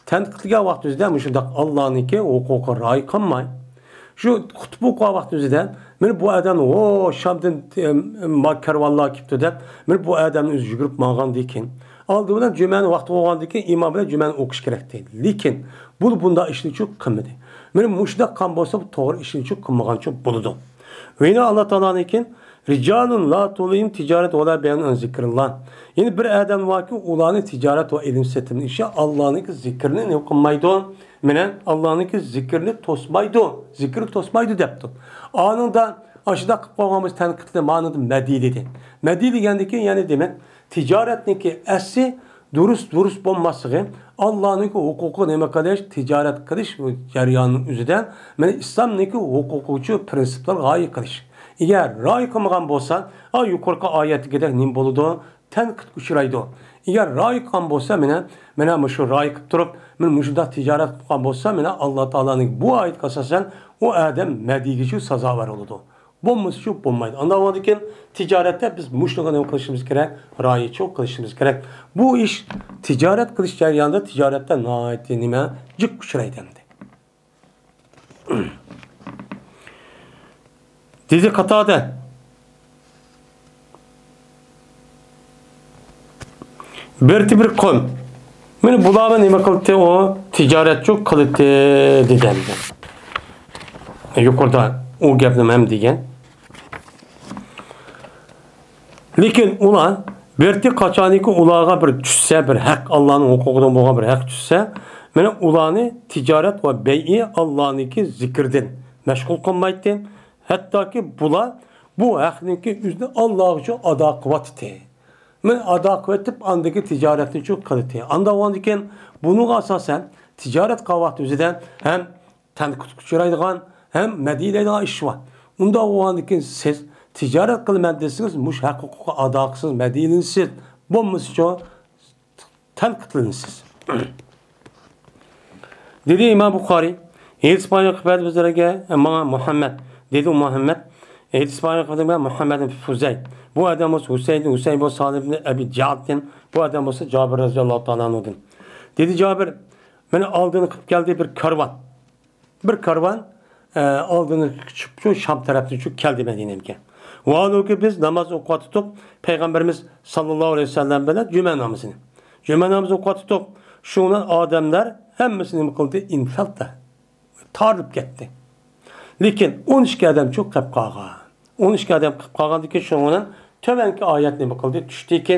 تەنقىدلىگەن ۋاقتى ئۆزىدە مۇشۇنداق ئاللانىڭكى ھوقۇقىغا رىئايە قىلماي، شۇ خۇتبە ئوقۇغان ۋاقتى ئۆزىدە مانا بۇ ئادەم، ھو، شامدىن، ئەم، ما-، كارۋانلار كېلىپتۇ دەپ، مانا بۇ ئادەمنى ئۆزى يۈگۈرۈپ ماڭغاندىن كېيىن، ئالدى بىلەن جۈمەنى ۋاقتى بولغاندىن كېيىن ئىمام بىلەن جۈمەنى ئوقۇش كېرەكتى. لېكىن بۇ بۇنداق ئىشنىچۇ قىلمىدى. مانا مۇشۇنداق قىلغان بولسا، بۇ توغرا ئىشنىچۇ قىلمىغانچۇ بولىدۇ. ۋە يەنە ئاللا تائالانىڭكى رجال لا تلهيهم تجارة ولا بيع عن ذكر الله. يەنە بىر ئادەم باركى، ئۇلارنى تىجارەت ۋە ئېلىم سېتىم ئىشى ئاللانىڭكى زىكرىنى نېمە قىلمايدۇ؟ مانا ئاللانىڭكى زىكرىنى توسمايدۇ، زىكرى توسمايدۇ دەپتۇ. ئانىڭدا ئاشۇنداق قىلىپ قالغان بولسا تەنقىدلى مانىدا مەدھىيلىدى. مەدھىيلىگەندىن كېيىن يەنە دېمەك، تىجارەتنىڭكى ئەسلى دۇرۇس، دۇرۇس بولماسلىقى، ئاللانىڭكى ھوقۇقىغا نېمە قىلىش، تىجارەت قىلىش جەريانىنىڭ ئۆزىدە مانا ئىسلامنىڭكى ھوقۇقىچۇ پرىنسىپلارغا رىئايە قىلىش. ئەگەر رىئايە قىلمىغان بولسا، ئا، يۇقىرىقى ئايەتتىكىدەك نېمە بولىدۇ؟ تەنقىدكە ئۇچرايدۇ. ئەگەر رىئايە قىلغان بولسا، مانا، مانا مۇشۇ رىئايە قىلىپ تۇرۇپ، مانا مۇشۇنداق تىجارەت قىلغان بولسا، مانا ئاللا تائالانىڭ بۇ ئايىتىگە ئاساسەن ئۇ ئادەم مەدھىيگىچۇ سازاۋەر بولىدۇ. بولمىسىچۇ بولمايدۇ. ئاندىن كېيىن تىجارەتتە بىز مۇشۇنىڭغا نېمە قىلىشىمىز كېرەك؟ رىئايەتچىلىك قىلىشىمىز كېرەك. بۇ ئىش تىجارەت قىلىش جەريانىدا تىجارەتتە ناھايىتى نېمە جىق ئۇچرايدۇ ئەمدى. دېدى قاتادە. بىرتى بىر قوم. مانا بۇلارمۇ نېمە قىلدى؟ ئۇ تىجارەتچۇ قىلدى دېدى ئەمدى. يۇقىرىدا ئۇ گەپنى ھەم دېگەن. لېكىن ئۇلار بىرتى قاچانكى ئۇلارغا بىر چۈشسە، بىر ھەق، ئاللانىڭ ھوقۇقىدىن بولغان بىر ھەق چۈشسە، مانا ئۇلارنى تىجارەت ۋە بەيئى ئاللانىڭكى زىكرىدىن مەشغۇل قىلمايتتى. ھەتتاكى بۇلار بۇ ھەقنىڭكى ئۆزىنى ئاللاغىچۇ ئادا قىلىۋاتتى. مانا ئادا قىلىۋېتىپ، ئاندىكى تىجارەتنىچۇ قىلدى. ئاندا بولغاندىكىن بۇنىڭغا ئاساسەن تىجارەت قىلغان ۋاقتى ئۆزىدە ھەم تەنقىدكە ئۇچرايدىغان، ھەم مەدھىيلەيدىغان ئىش بار. ئۇنداق بولغاندىكىن سىز تىجارەت قىلىمەن دېسىڭىز، مۇشۇ ھەق ھوقۇقنى ئادا قىلسىڭىز مەدھىيلىنىسىز. بولمىسىچۇ تەنقىدلىنىسىز. دېدى ئىمام بۇخارىي، ھەدىس بايان قىلىپ بەردى بىزلەرگە، ماڭا مۇھەممەد. دېدى ئۇ مۇھەممەد، ھەدىس بايان قىلىپ بەردى مۇھەممەد ئىبن فۇزەيل. بۇ ئادەم بولسا ھۈسەيىن، ھۈسەيىن بولسا سالىھ ئىبن ئەبى جەئدتىن. بۇ ئادەم بولسا جابىر رەزىياللاھۇ تائالا ئەنھۇدىن. دېدى جابىر، مېنى ئالدىن قىلىپ كەلدى بىر كارۋان. بىر كارۋان، ئە، ئالدىن چۈشۈپ، شۇ شام تەرەپتىن چۈشۈپ كەلدى مەدىنەگە. ۋاھالۇكى بىز ناماز ئوقۇۋاتتۇق، پەيغەمبىرىمىز ساللاللاھۇ ئەلەيھى ۋەسەللەم بىلەن جۈمە نامىزىنى. جۈمە نامىزى ئوقۇۋاتتۇق. شۇ بىلەن ئادەملەر ھەممىسى نېمە قىلدى؟ ئىنفەلتە. تارىلىپ كەتتى. لېكىن ئون ئىككى ئادەم چۈشۈپ قېلىپ قالغان. ئون ئىككى ئادەم قېلىپ قالغاندىن كېيىن شۇنىڭ بىلەن تۆۋەنكى ئايەت نېمە قىلدى؟ چۈشتىكى،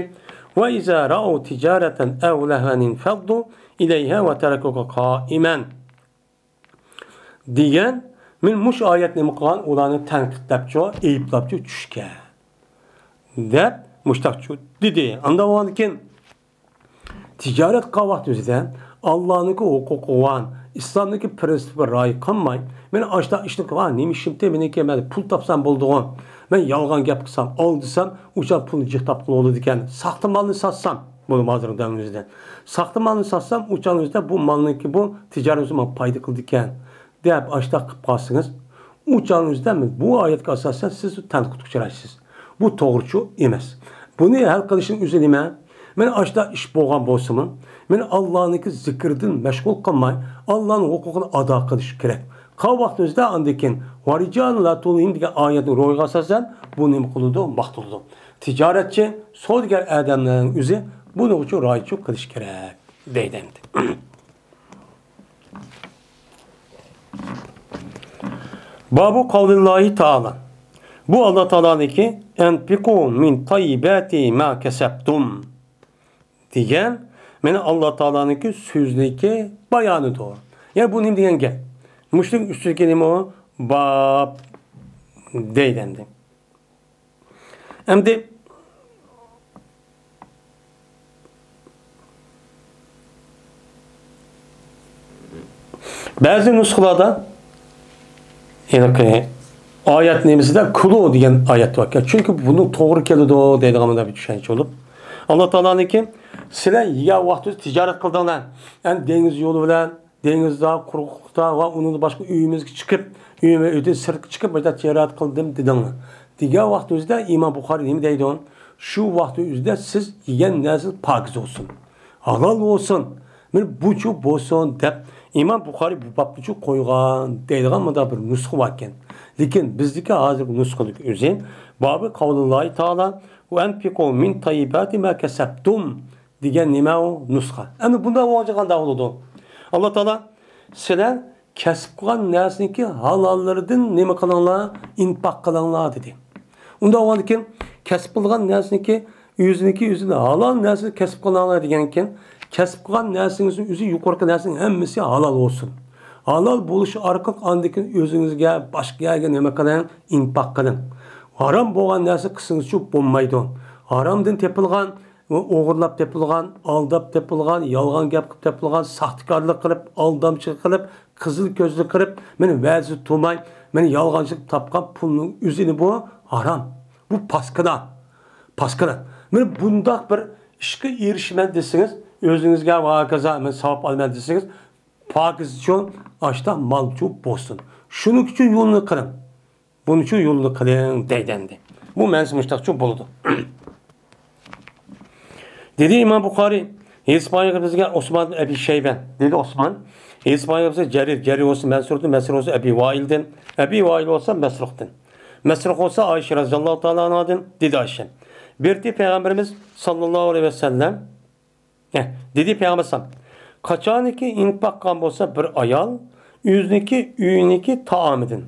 وإذا رأوا تجارة أو لهوا انفضوا إليها وتركوك قائما. دېگەن، مەن مۇشۇ ئايەت نېمە قىلغان؟ ئۇلارنى تەنقىدلەپچۇ، ئەيىبلەپچۇ چۈشكەن. دەپ مۇشتاقچۇ دېدى. ئاندا بولغاندىكىن تىجارەت قىلغان ۋاقتى ئۆزىدە ئاللانىڭكى ھوقۇقىغا، ئىسلامنىڭكى پرىنسىپىغا رىئايە قىلماي، مەن ئاشۇنداق ئىشنى قىلغان، نېمە ئىشىمتى مېنىڭكى، مەن پۇل تاپسام بولىدىغۇ، مەن يالغان گەپ قىلسام، ئالدىسام، ئۇچان پۇلنى جىق تاپقىلى بولىدىكەن، ساختىمالنى ساتسام، بولۇپ ھازىرقى دەۋرىمىزدە. ساختىمالنى ساتسام، ئۇچان ئۆزىدە بۇ مالنىڭكى بۇ تىجارىتى ماڭا پايدا قىلىدىكەن، دەپ ئاشۇنداق قىلىپ قالسىڭىز، ئۇ چاغنىڭ ئۆزىدە بۇ ئايەتكە ئاساسەن سىز تەنقىدكە ئۇچرايسىز. بۇ توغرىچۇ ئەمەس. بۇنى ھەل قىلىشنىڭ ئۆزى نېمە؟ مەن ئاشۇنداق ئىش بولغان بولسىمۇ، مەن ئاللانىڭكى زىكرىدىن مەشغۇل قىلماي، ئاللانىڭ ھوقۇقىنى ئادا قىلىش كېرەك. قالغان ۋاقىتنىڭ ئۆزىدە ئاندىن كېيىن ۋارىجالۇن لا تۇلھىم دېگەن ئايەتنىڭ روھىغا ئاساسەن بۇ نېمە قىلىدۇ؟ ماختىلىدۇ. تىجارەتچى، سودىگەر ئادەملەرنىڭ ئۆزى بۇنىڭغىچۇ رىئايەتچۇ قىلىش كېرەك دەيدۇ ئەمدى. بابۇ قەۋلىللاھى تائالا. بۇ ئاللا تائالانىڭكى، ئەنفىقۇ مىن تەييىباتى ما كەسەبتۇم دېگەن، مانا ئاللا تائالانىڭكى سۆزىنىڭكى بايانىدۇر. يەنى بۇ نېمە دېگەن گەپ؟ مۇشۇنىڭ ئۈستىدىكى نېمە ئۇ؟ باب دەيدۇ ئەمدى. ئەمدى بەزى نۇسخىلاردا ھېلىقى ئايەت نېمىسىدە كۇلۇ دېگەن ئايەت باركەن. چۈنكى بۇنىڭ توغرا كېلىدۇ دەيدىغان مۇنداق بىر چۈشەنچە بولۇپ، ئاللا تائالانىڭكى، سىلەر يېگەن ۋاقتىدا تىجارەت قىلدىڭلار، يەنى دېڭىز يولى بىلەن، دېڭىزدا، قۇرۇقلۇقتا ۋە ئۇنىڭدىن باشقا ئۆيىمىزگە چىقىپ، ئۆيۈم-، ئۆيدىن سىرتقا چىقىپ، مۇشۇنداق تىجارەت قىلدىم دېدىڭلار دېگەن ۋاقتىڭىزدا ئىمام بۇخارىي نېمە دەيدۇ؟ شۇ ۋاقىتنىڭ ئۆزىدە سىز يېگەن نەرسىڭىز پاكىز بولسۇن، ھالال بولسۇن، مانا بۇچۇ بولسۇن دەپ ئىمام بۇخارىي بۇ بابنىچۇ قويغان دەيدىغان مۇنداق بىر نۇسخا باركەن. لېكىن بىزدىكى ھازىرقى نۇسخىنىڭ ئۆزى بابى قەۋلىللاھى تائالا ۋە ئەنفىقۇ مىن تەييىباتى ما كەسەبتۇم دېگەن نېمە ئۇ؟ نۇسخا. ئەمدى بۇنداق بولغانچە قانداق بولىدۇ؟ ئاللا تائالا سىلەر كەسىپ قىلغان نەرسىنىڭكى ھالاللىرىدىن نېمە قىلىڭلار؟ ئىنپاق قىلىڭلار دېدى. ئۇنداق بولغاندىكىن كەسىپ قىلغان نەرسىنىڭكى ئۆزىنىڭكى ئۆزىنى ھالال نەرسىنى كەسىپ قىلىڭلار دېگەنكىن، كەسىپ قىلغان نەرسىڭىزنىڭ ئۆزى يۇقىرىقى نەرسىنىڭ ھەممىسى ھالال بولسۇن. ھالال بولۇشى ئارقىلىق ئاندىن كېيىن ئۆزىڭىزگە، باشقا يەرگە نېمە قىلىڭ؟ ئىنپاق قىلىڭ. ھارام بولغان نەرسە قىلسىڭىزچۇ بولمايدۇ. ھارامدىن تېپىلغان ۋە ئوغرىلاپ تېپىلغان، ئالداپ تېپىلغان، يالغان گەپ قىلىپ تېپىلغان، ساختىكارلىق قىلىپ، ئالدامچىلىق قىلىپ، قىزىل كۆزلۈك قىلىپ، مېنى ۋەزى تۇرماي، مېنى يالغانچىلىق تاپقان پۇلنىڭ ئۆزىنى بۇ ھارام. بۇ پاسكىنا. پاسكىنا. مېنى بۇنداق بىر ئىشقا ئېرىشىمەن دېسىڭىز، ئۆزىڭىزگە ۋە ھاكازا مەن ساۋاب ئالىمەن دېسىڭىز، پاكىزچۇ، ئاشتا مالچۇ بولسۇن. شۇنىڭ ئۈچۈن يولنى قىلىڭ. بۇنىچۇ يولنى قىلىڭ دەيدۇ ئەمدى. بۇ مەنىسى مۇشتاقچۇ بولىدۇ. دېدى ئىمام بۇخارىي، ھېسىپ ئايىغى بىزگە ئوسمان ئەبى شەيبە. دېدى ئوسمان، ھېسىپ ئايىغى بىزگە جەرىر، جەرىر بولسا مەنسۇردىن، مەنسۇر بولسا ئەبى ۋائىلدىن، ئەبى ۋائىل بولسا مەسرۇقتىن، مەسرۇق بولسا ئائىشە رەزىياللاھۇ تائالا ئەنھادىن. دېدى ئائىشە، بېرىتى پەيغەمبىرىمىز ساللاللاھۇ ئەلەيھى ۋەسەللەم ھە، دېدى پەيغەمبەر ئەلەيھىسسالام، قاچانكى ئىنپاق قىلغان بولسا بىر ئايال ئۆزىنىڭكى ئۆيىنىڭكى تائامىدىن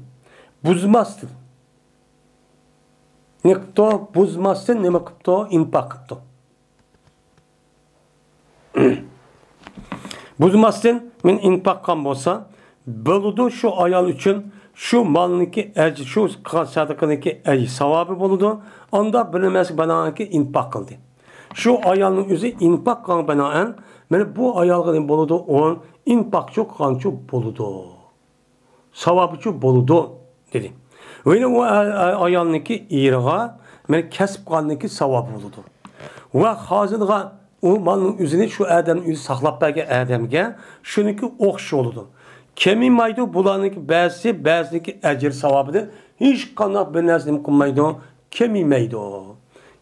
بۇزماستىن، نېمە قىپتۇ؟ بۇزماستىن نېمە قىپتۇ؟ ئىنپاق قىپتۇ. بۇزماستىن مېنى ئىنپاق قىلغان بولسا، بولىدۇ شۇ ئايال ئۈچۈن شۇ مالنىڭكى ئەجرى، شۇ قىلغان سەدىقىنىڭكى ئەجرى، ساۋابى بولىدۇ. ئانداق بىر نېمىسى بىنائەنكى ئىنپاق قىلدى. شۇ ئايالنىڭ ئۆزى ئىنپاق قىلغانغا بىنائەن، مانا بۇ ئايالغا نېمە بولىدۇ؟ ئۇ ئىنپاقچۇ قىلغانچۇ بولىدۇ. ساۋابىچۇ بولىدۇ، دېدى. ۋە يەنە ئۇ ئا-، ئا-، ئايالنىڭكى ئېرىغا، مانا كەسىپ قىلغاننىڭكى ساۋابى بولىدۇ. ۋە خازىنغا، ئۇ مالنىڭ ئۆزىنى شۇ ئادەمنىڭ ئۆزى ساقلاپ بەرگەن ئادەمگە شۇنىڭكى ئوخشاش بولىدۇ. كېمىمەيدۇ، بۇلارنىڭكى بەزىسى، بەزىنىڭكى ئەجىر ساۋابىدىن ھېچقانداق بىر نەرسە نېمە قىلمايدۇ، كېمىمەيدۇ.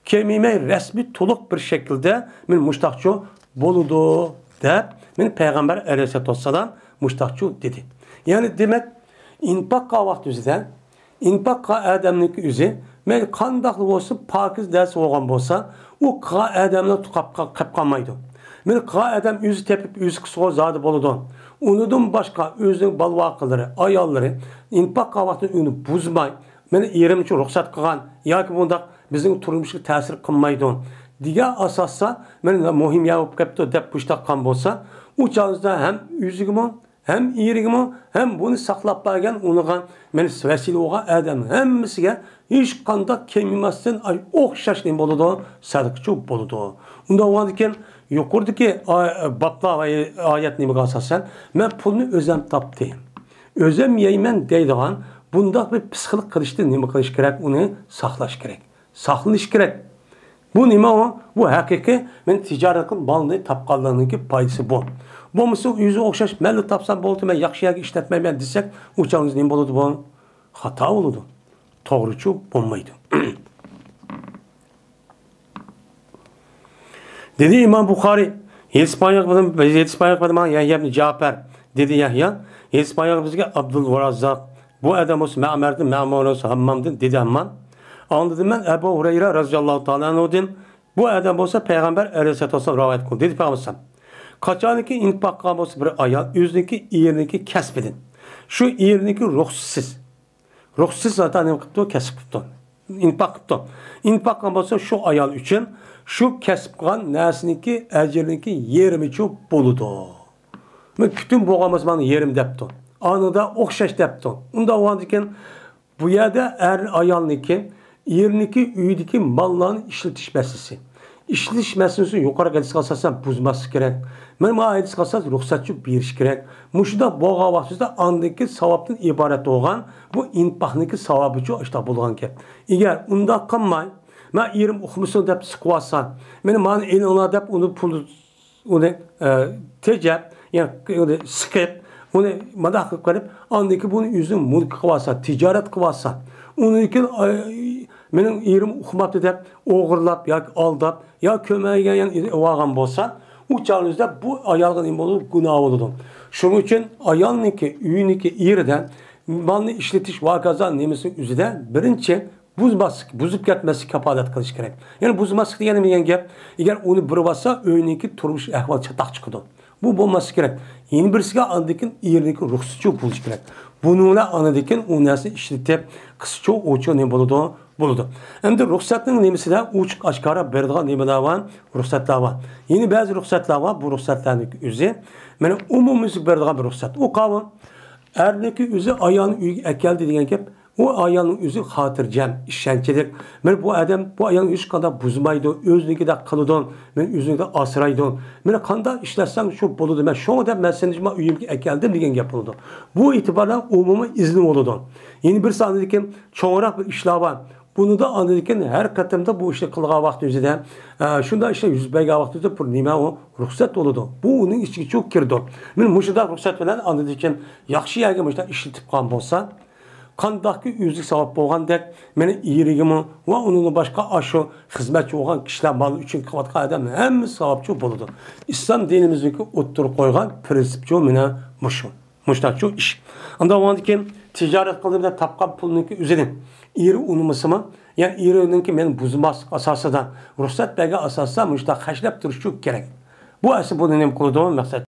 كېمىمەي رەسمىي تولۇق بىر شەكىلدە مانا مۇشتاقچۇ بولىدۇ دەپ، مانا پەيغەمبەر ئەلەيھىسسالاتۇ ۋەسسالام مۇشتاقچۇ دېدى. يەنى دېمەك، ئىنپاق قىلغان ۋاقتى ئۆزىدە، ئىنپاق قىلغان ئادەمنىڭكى ئۆزى، مەيلى قانداقلا بولسا، پاكىز نەرسە بولغان بولسا، ئۇ قىلغان ئادەمنى تۇقاپ قا-، قېپ قالمايدۇ. مانا قىلغان ئادەم ئۆزى تېپىپ، ئۆزى قىلسىغۇ زادى بولىدۇ. ئۇنىڭدىن باشقا ئۆزىنىڭ بالا-ۋاقىلىرى، ئاياللىرى ئىنپاق قىلغان ۋاقتىدا ئۆينى بۇزماي، مانا ئېرىم ئۈچۈن رۇخسەت قىلغان ياكى بۇنداق بىزنىڭ تۇرمۇشقا تەسىر قىلمايدۇ دېگەن ئاساستا، مانا مۇھىم يەر بولۇپ كەپتۇ دەپ بوشىتىۋاتقان بولسا، ئۇ چاغدا ھەم ئۆزىگىمۇ، ھەم ئېرىگىمۇ، ھەم بۇنى ساقلاپ بەرگەن ئۇنىڭغا مانا ۋەسىلە بولغان ئادەم ھەممىسىگە ھېچقانداق كېمىمەستىن، ئاي، ئوخشاش نېمە بولىدۇ؟ سەدىقىچۇ بولىدۇ. ئۇنداق بولغاندىكىن يۇقىرىدىكى ئا-، بابلار ۋە ئايەت نېمىگە ئاساسەن، مەن پۇلنى ئۆزۈم تاپتىم. ئۆزۈم يەيمەن دەيدىغان بۇنداق بىر پىسخىلىق قىلىشتىن نېمە قىلىش كېرەك؟ ئۇنى ساقلاش كېرەك. ساقلىنىش كېرەك. بۇ نېمە ئۇ؟ بۇ ھەقىقىي مەن تىجارەت قىلىپ مالنى تاپقانلارنىڭكى پايدىسى بۇ. بولمىسا ئۆزىگە ئوخشاش مەنلا تاپسام بولدى، مەن ياخشى يەرگە ئىشلەتمەيمەن دېسەك، ئۇ چاغدا نېمە بولىدۇ بۇ؟ خاتا بولىدۇ. توغرىچۇ بولمايدۇ. دېدى ئىمام بۇخارىي، ھېسىپ ئايىغى بىلەن، ھېسىپ ئايىغى بىلەن ماڭا يەھيا ئىبنى جەپەر، دېدى يەھيا، ھېسىپ ئايىغى بىزگە ئابدۇل راززاق، بۇ ئادەم بولسا مەمەردىن، مەمۇر بولسا ھاممامدىن، دېدى ھاممام. ئاڭلىدىم مەن ئەبۇ ھۇرەيرە رازىياللاھۇ تائالا ئەنھۇدىن، بۇ ئادەم بولسا پەيغەمبەر ئەلەيھىسسالاتۇ ۋەسسالام رىۋايەت قىلدى، دېدى پەيغەمبەر. قاچانكى ئىنپاق قىلغان بولسا بىر ئايال ئۆزىنىڭكى ئېرىنىڭكى كەسپىدىن، شۇ ئېرىنىڭكى رۇخسىتىسىز، رۇخسىتىسىز زاتەن نېمە قىپتۇ؟ كەسىپ قىپتۇ. ئىنپاق قىپتۇ. ئىنپاق قىلغان بولسا شۇ ئايال ئۈچۈن شۇ كەسىپ قىلغان نەرسىنىڭكى ئەجرىنىڭكى يېرىمىچۇ بولىدۇ. مەن پۈتۈن بولغان بولسا مانا يېرىم دەپتۇ. ئانىدا ئوخشاش دەپتۇ. ئۇنداق بولغاندىكىن، بۇ يەردە ئەر ئايالنىڭكى، ئېرىنىڭكى ئۆيىدىكى ماللارنى ئىشلىتىش مەسىلىسى. ئىشلىتىش مەسىلىسى يۇقىرىقى ھەدىسكە ئاساسەن بۇزماسلىق كېرەك. مانا بۇ ھەدىسكە ئاساسەن رۇخسەتچۇ بېرىش كېرەك. مۇشۇنداق بولغان ۋاقتىدا ئاندىكى ساۋابتىن ئىبارەت بولغان بۇ ئىنپاقنىڭكى ساۋابىچۇ ئاشتاق بولغان گەپ. ئەگەر ئۇنداق قىلماي، مەن ئېرىم ئۇقمىسۇن دەپ سىقىۋالسا، مېنى مانا ئېلىڭلار دەپ ئۇنى پۇل ئۇنى، ئە، تېجەپ، يەنى ئۇنى سىقىپ، ئۇنى مۇنداق قىلىپ قىلىپ، ئاندىن كېيىن بۇنى ئۆزىنىڭ مۈلكى قىلىۋالسا، تىجارەت قىلىۋالسا، ئۇنىڭ كېيىن، ئاي، مېنىڭ ئېرىم ئۇقماپتۇ دەپ ئوغرىلاپ ياكى ئالداپ، يا كۆمەيگە يەنى ئېلىۋالغان بولسا، ئۇ چاغنىڭدا بۇ ئايالغا نېمە بولىدۇ؟ گۇناھ بولىدۇ. شۇنىڭ ئۈچۈن ئايالنىڭكى، ئۆينىڭكى ئېرىدە مالنى ئىشلىتىش ۋە ھاكازا نېمىسىنىڭ ئۆزىدە بىرىنچى بۇزماسلىق، بۇزۇپ كەتمەسلىك كاپالەت قىلىش كېرەك. يەنى بۇزماسلىق دېگەن نېمە دېگەن گەپ؟ ئەگەر ئۇنى بۇرۇۋالسا، ئۆينىڭكى تۇرمۇش ئەھۋالى چاتاق چىقىدۇ. بۇ بولماسلىقى كېرەك. يەنە بىرسىگە ئاندىن كېيىن ئېرىنىڭكى رۇخسىتىچۇ بولۇشى كېرەك. بۇنىڭ بىلەن ئاندىن كېيىن ئۇ نەرسىنى ئىشلىتىپ، قىسىچۇ ئوچۇ نېمە بولىدۇ؟ بولىدۇ. ئەمدى رۇخسەتنىڭ نېمىسىدە ئوچۇق ئاشكارا بېرىدىغان نېمىلەر بار؟ رۇخسەتلەر بار. يەنە بەزى رۇخسەتلەر بار. بۇ رۇخسەتلەرنىڭ ئۆزى، مانا، ئومۇميۈزلۈك بېرىدىغان بىر رۇخسەت. ئۇ قاۋۇل، ئەرنىڭكى ئۆزى ئايالنى ئۆيگە ئەكەلدى دېگەن گەپ. ئۇ ئايالنىڭ ئۆزى خاتىرجەم، ئىشەنچلىك. مانا بۇ ئادەم، بۇ ئايالنى ھېچقانداق بۇزمايدۇ، ئۆزىنىڭكىدەك قىلىدۇ، مانا ئۆزىنىڭكىدەك ئاسرايدۇ. مانا قانداق ئىشلەتسەڭ شۇ بولىدۇ، مەن شۇڭا دەپ مەن سېنى مانا ئۆيۈمگە ئەكەلدىم دېگەن گەپ بولىدۇ. بۇ ئېتىباردا ئومۇمىي ئىزنى بولىدۇ. يەنە بىرسى ئاندىن كېيىن چوڭراق بىر ئىشلار بار. بۇنىدا ئاندىن كېيىن ھەر قېتىمدا بۇ ئىشنى قىلغان ۋاقتىمىزدا، ئە، شۇنداق ئىشلار يۈز بەرگەن ۋاقتىمىزدا بۇ نېمە ئۇ؟ رۇخسەت بولىدۇ. بۇ ئۇنىڭ ئىچىگە چوك كىرىدۇ. مانا مۇشۇنداق رۇخسەت بىلەن ئاندىن كېيىن ياخشى يەرگە مۇشۇنداق ئىشلىتىپ قالغان بولسا، قانداقكى ئۆزلۈك ساۋاب بولغاندەك، مانا ئېرىگىمۇ ۋە ئۇنىڭدىن باشقا ئاشۇ خىزمەتچى بولغان كىشىلەر مال ئۈچۈن قىلىۋاتقان ئادەم ھەممىسى ساۋابچۇ بولىدۇ. ئىسلام دىنىمىزنىڭكى ئوتتۇرىغا قويغان پرىنسىپچۇ مانا مۇشۇ. مۇشۇنداقچۇ ئىش. ئاندىن ئۇنىڭدىن كېيىن تىجارەت قىلدىم دەپ تاپقان پۇلنىڭكى ئۆزىنى ئېرى ئۇنىمىسىمۇ، يەنى ئېرىنىڭكى مېنى بۇزماسلىق ئاساسىدا، رۇخسەت بەرگەن ئاساسىدا مۇشۇنداق خەجلەپ تۇرۇشچۇ كېرەك. بۇ ئەسلى بۇنى نېمە قىلىدۇ؟ مەقسەت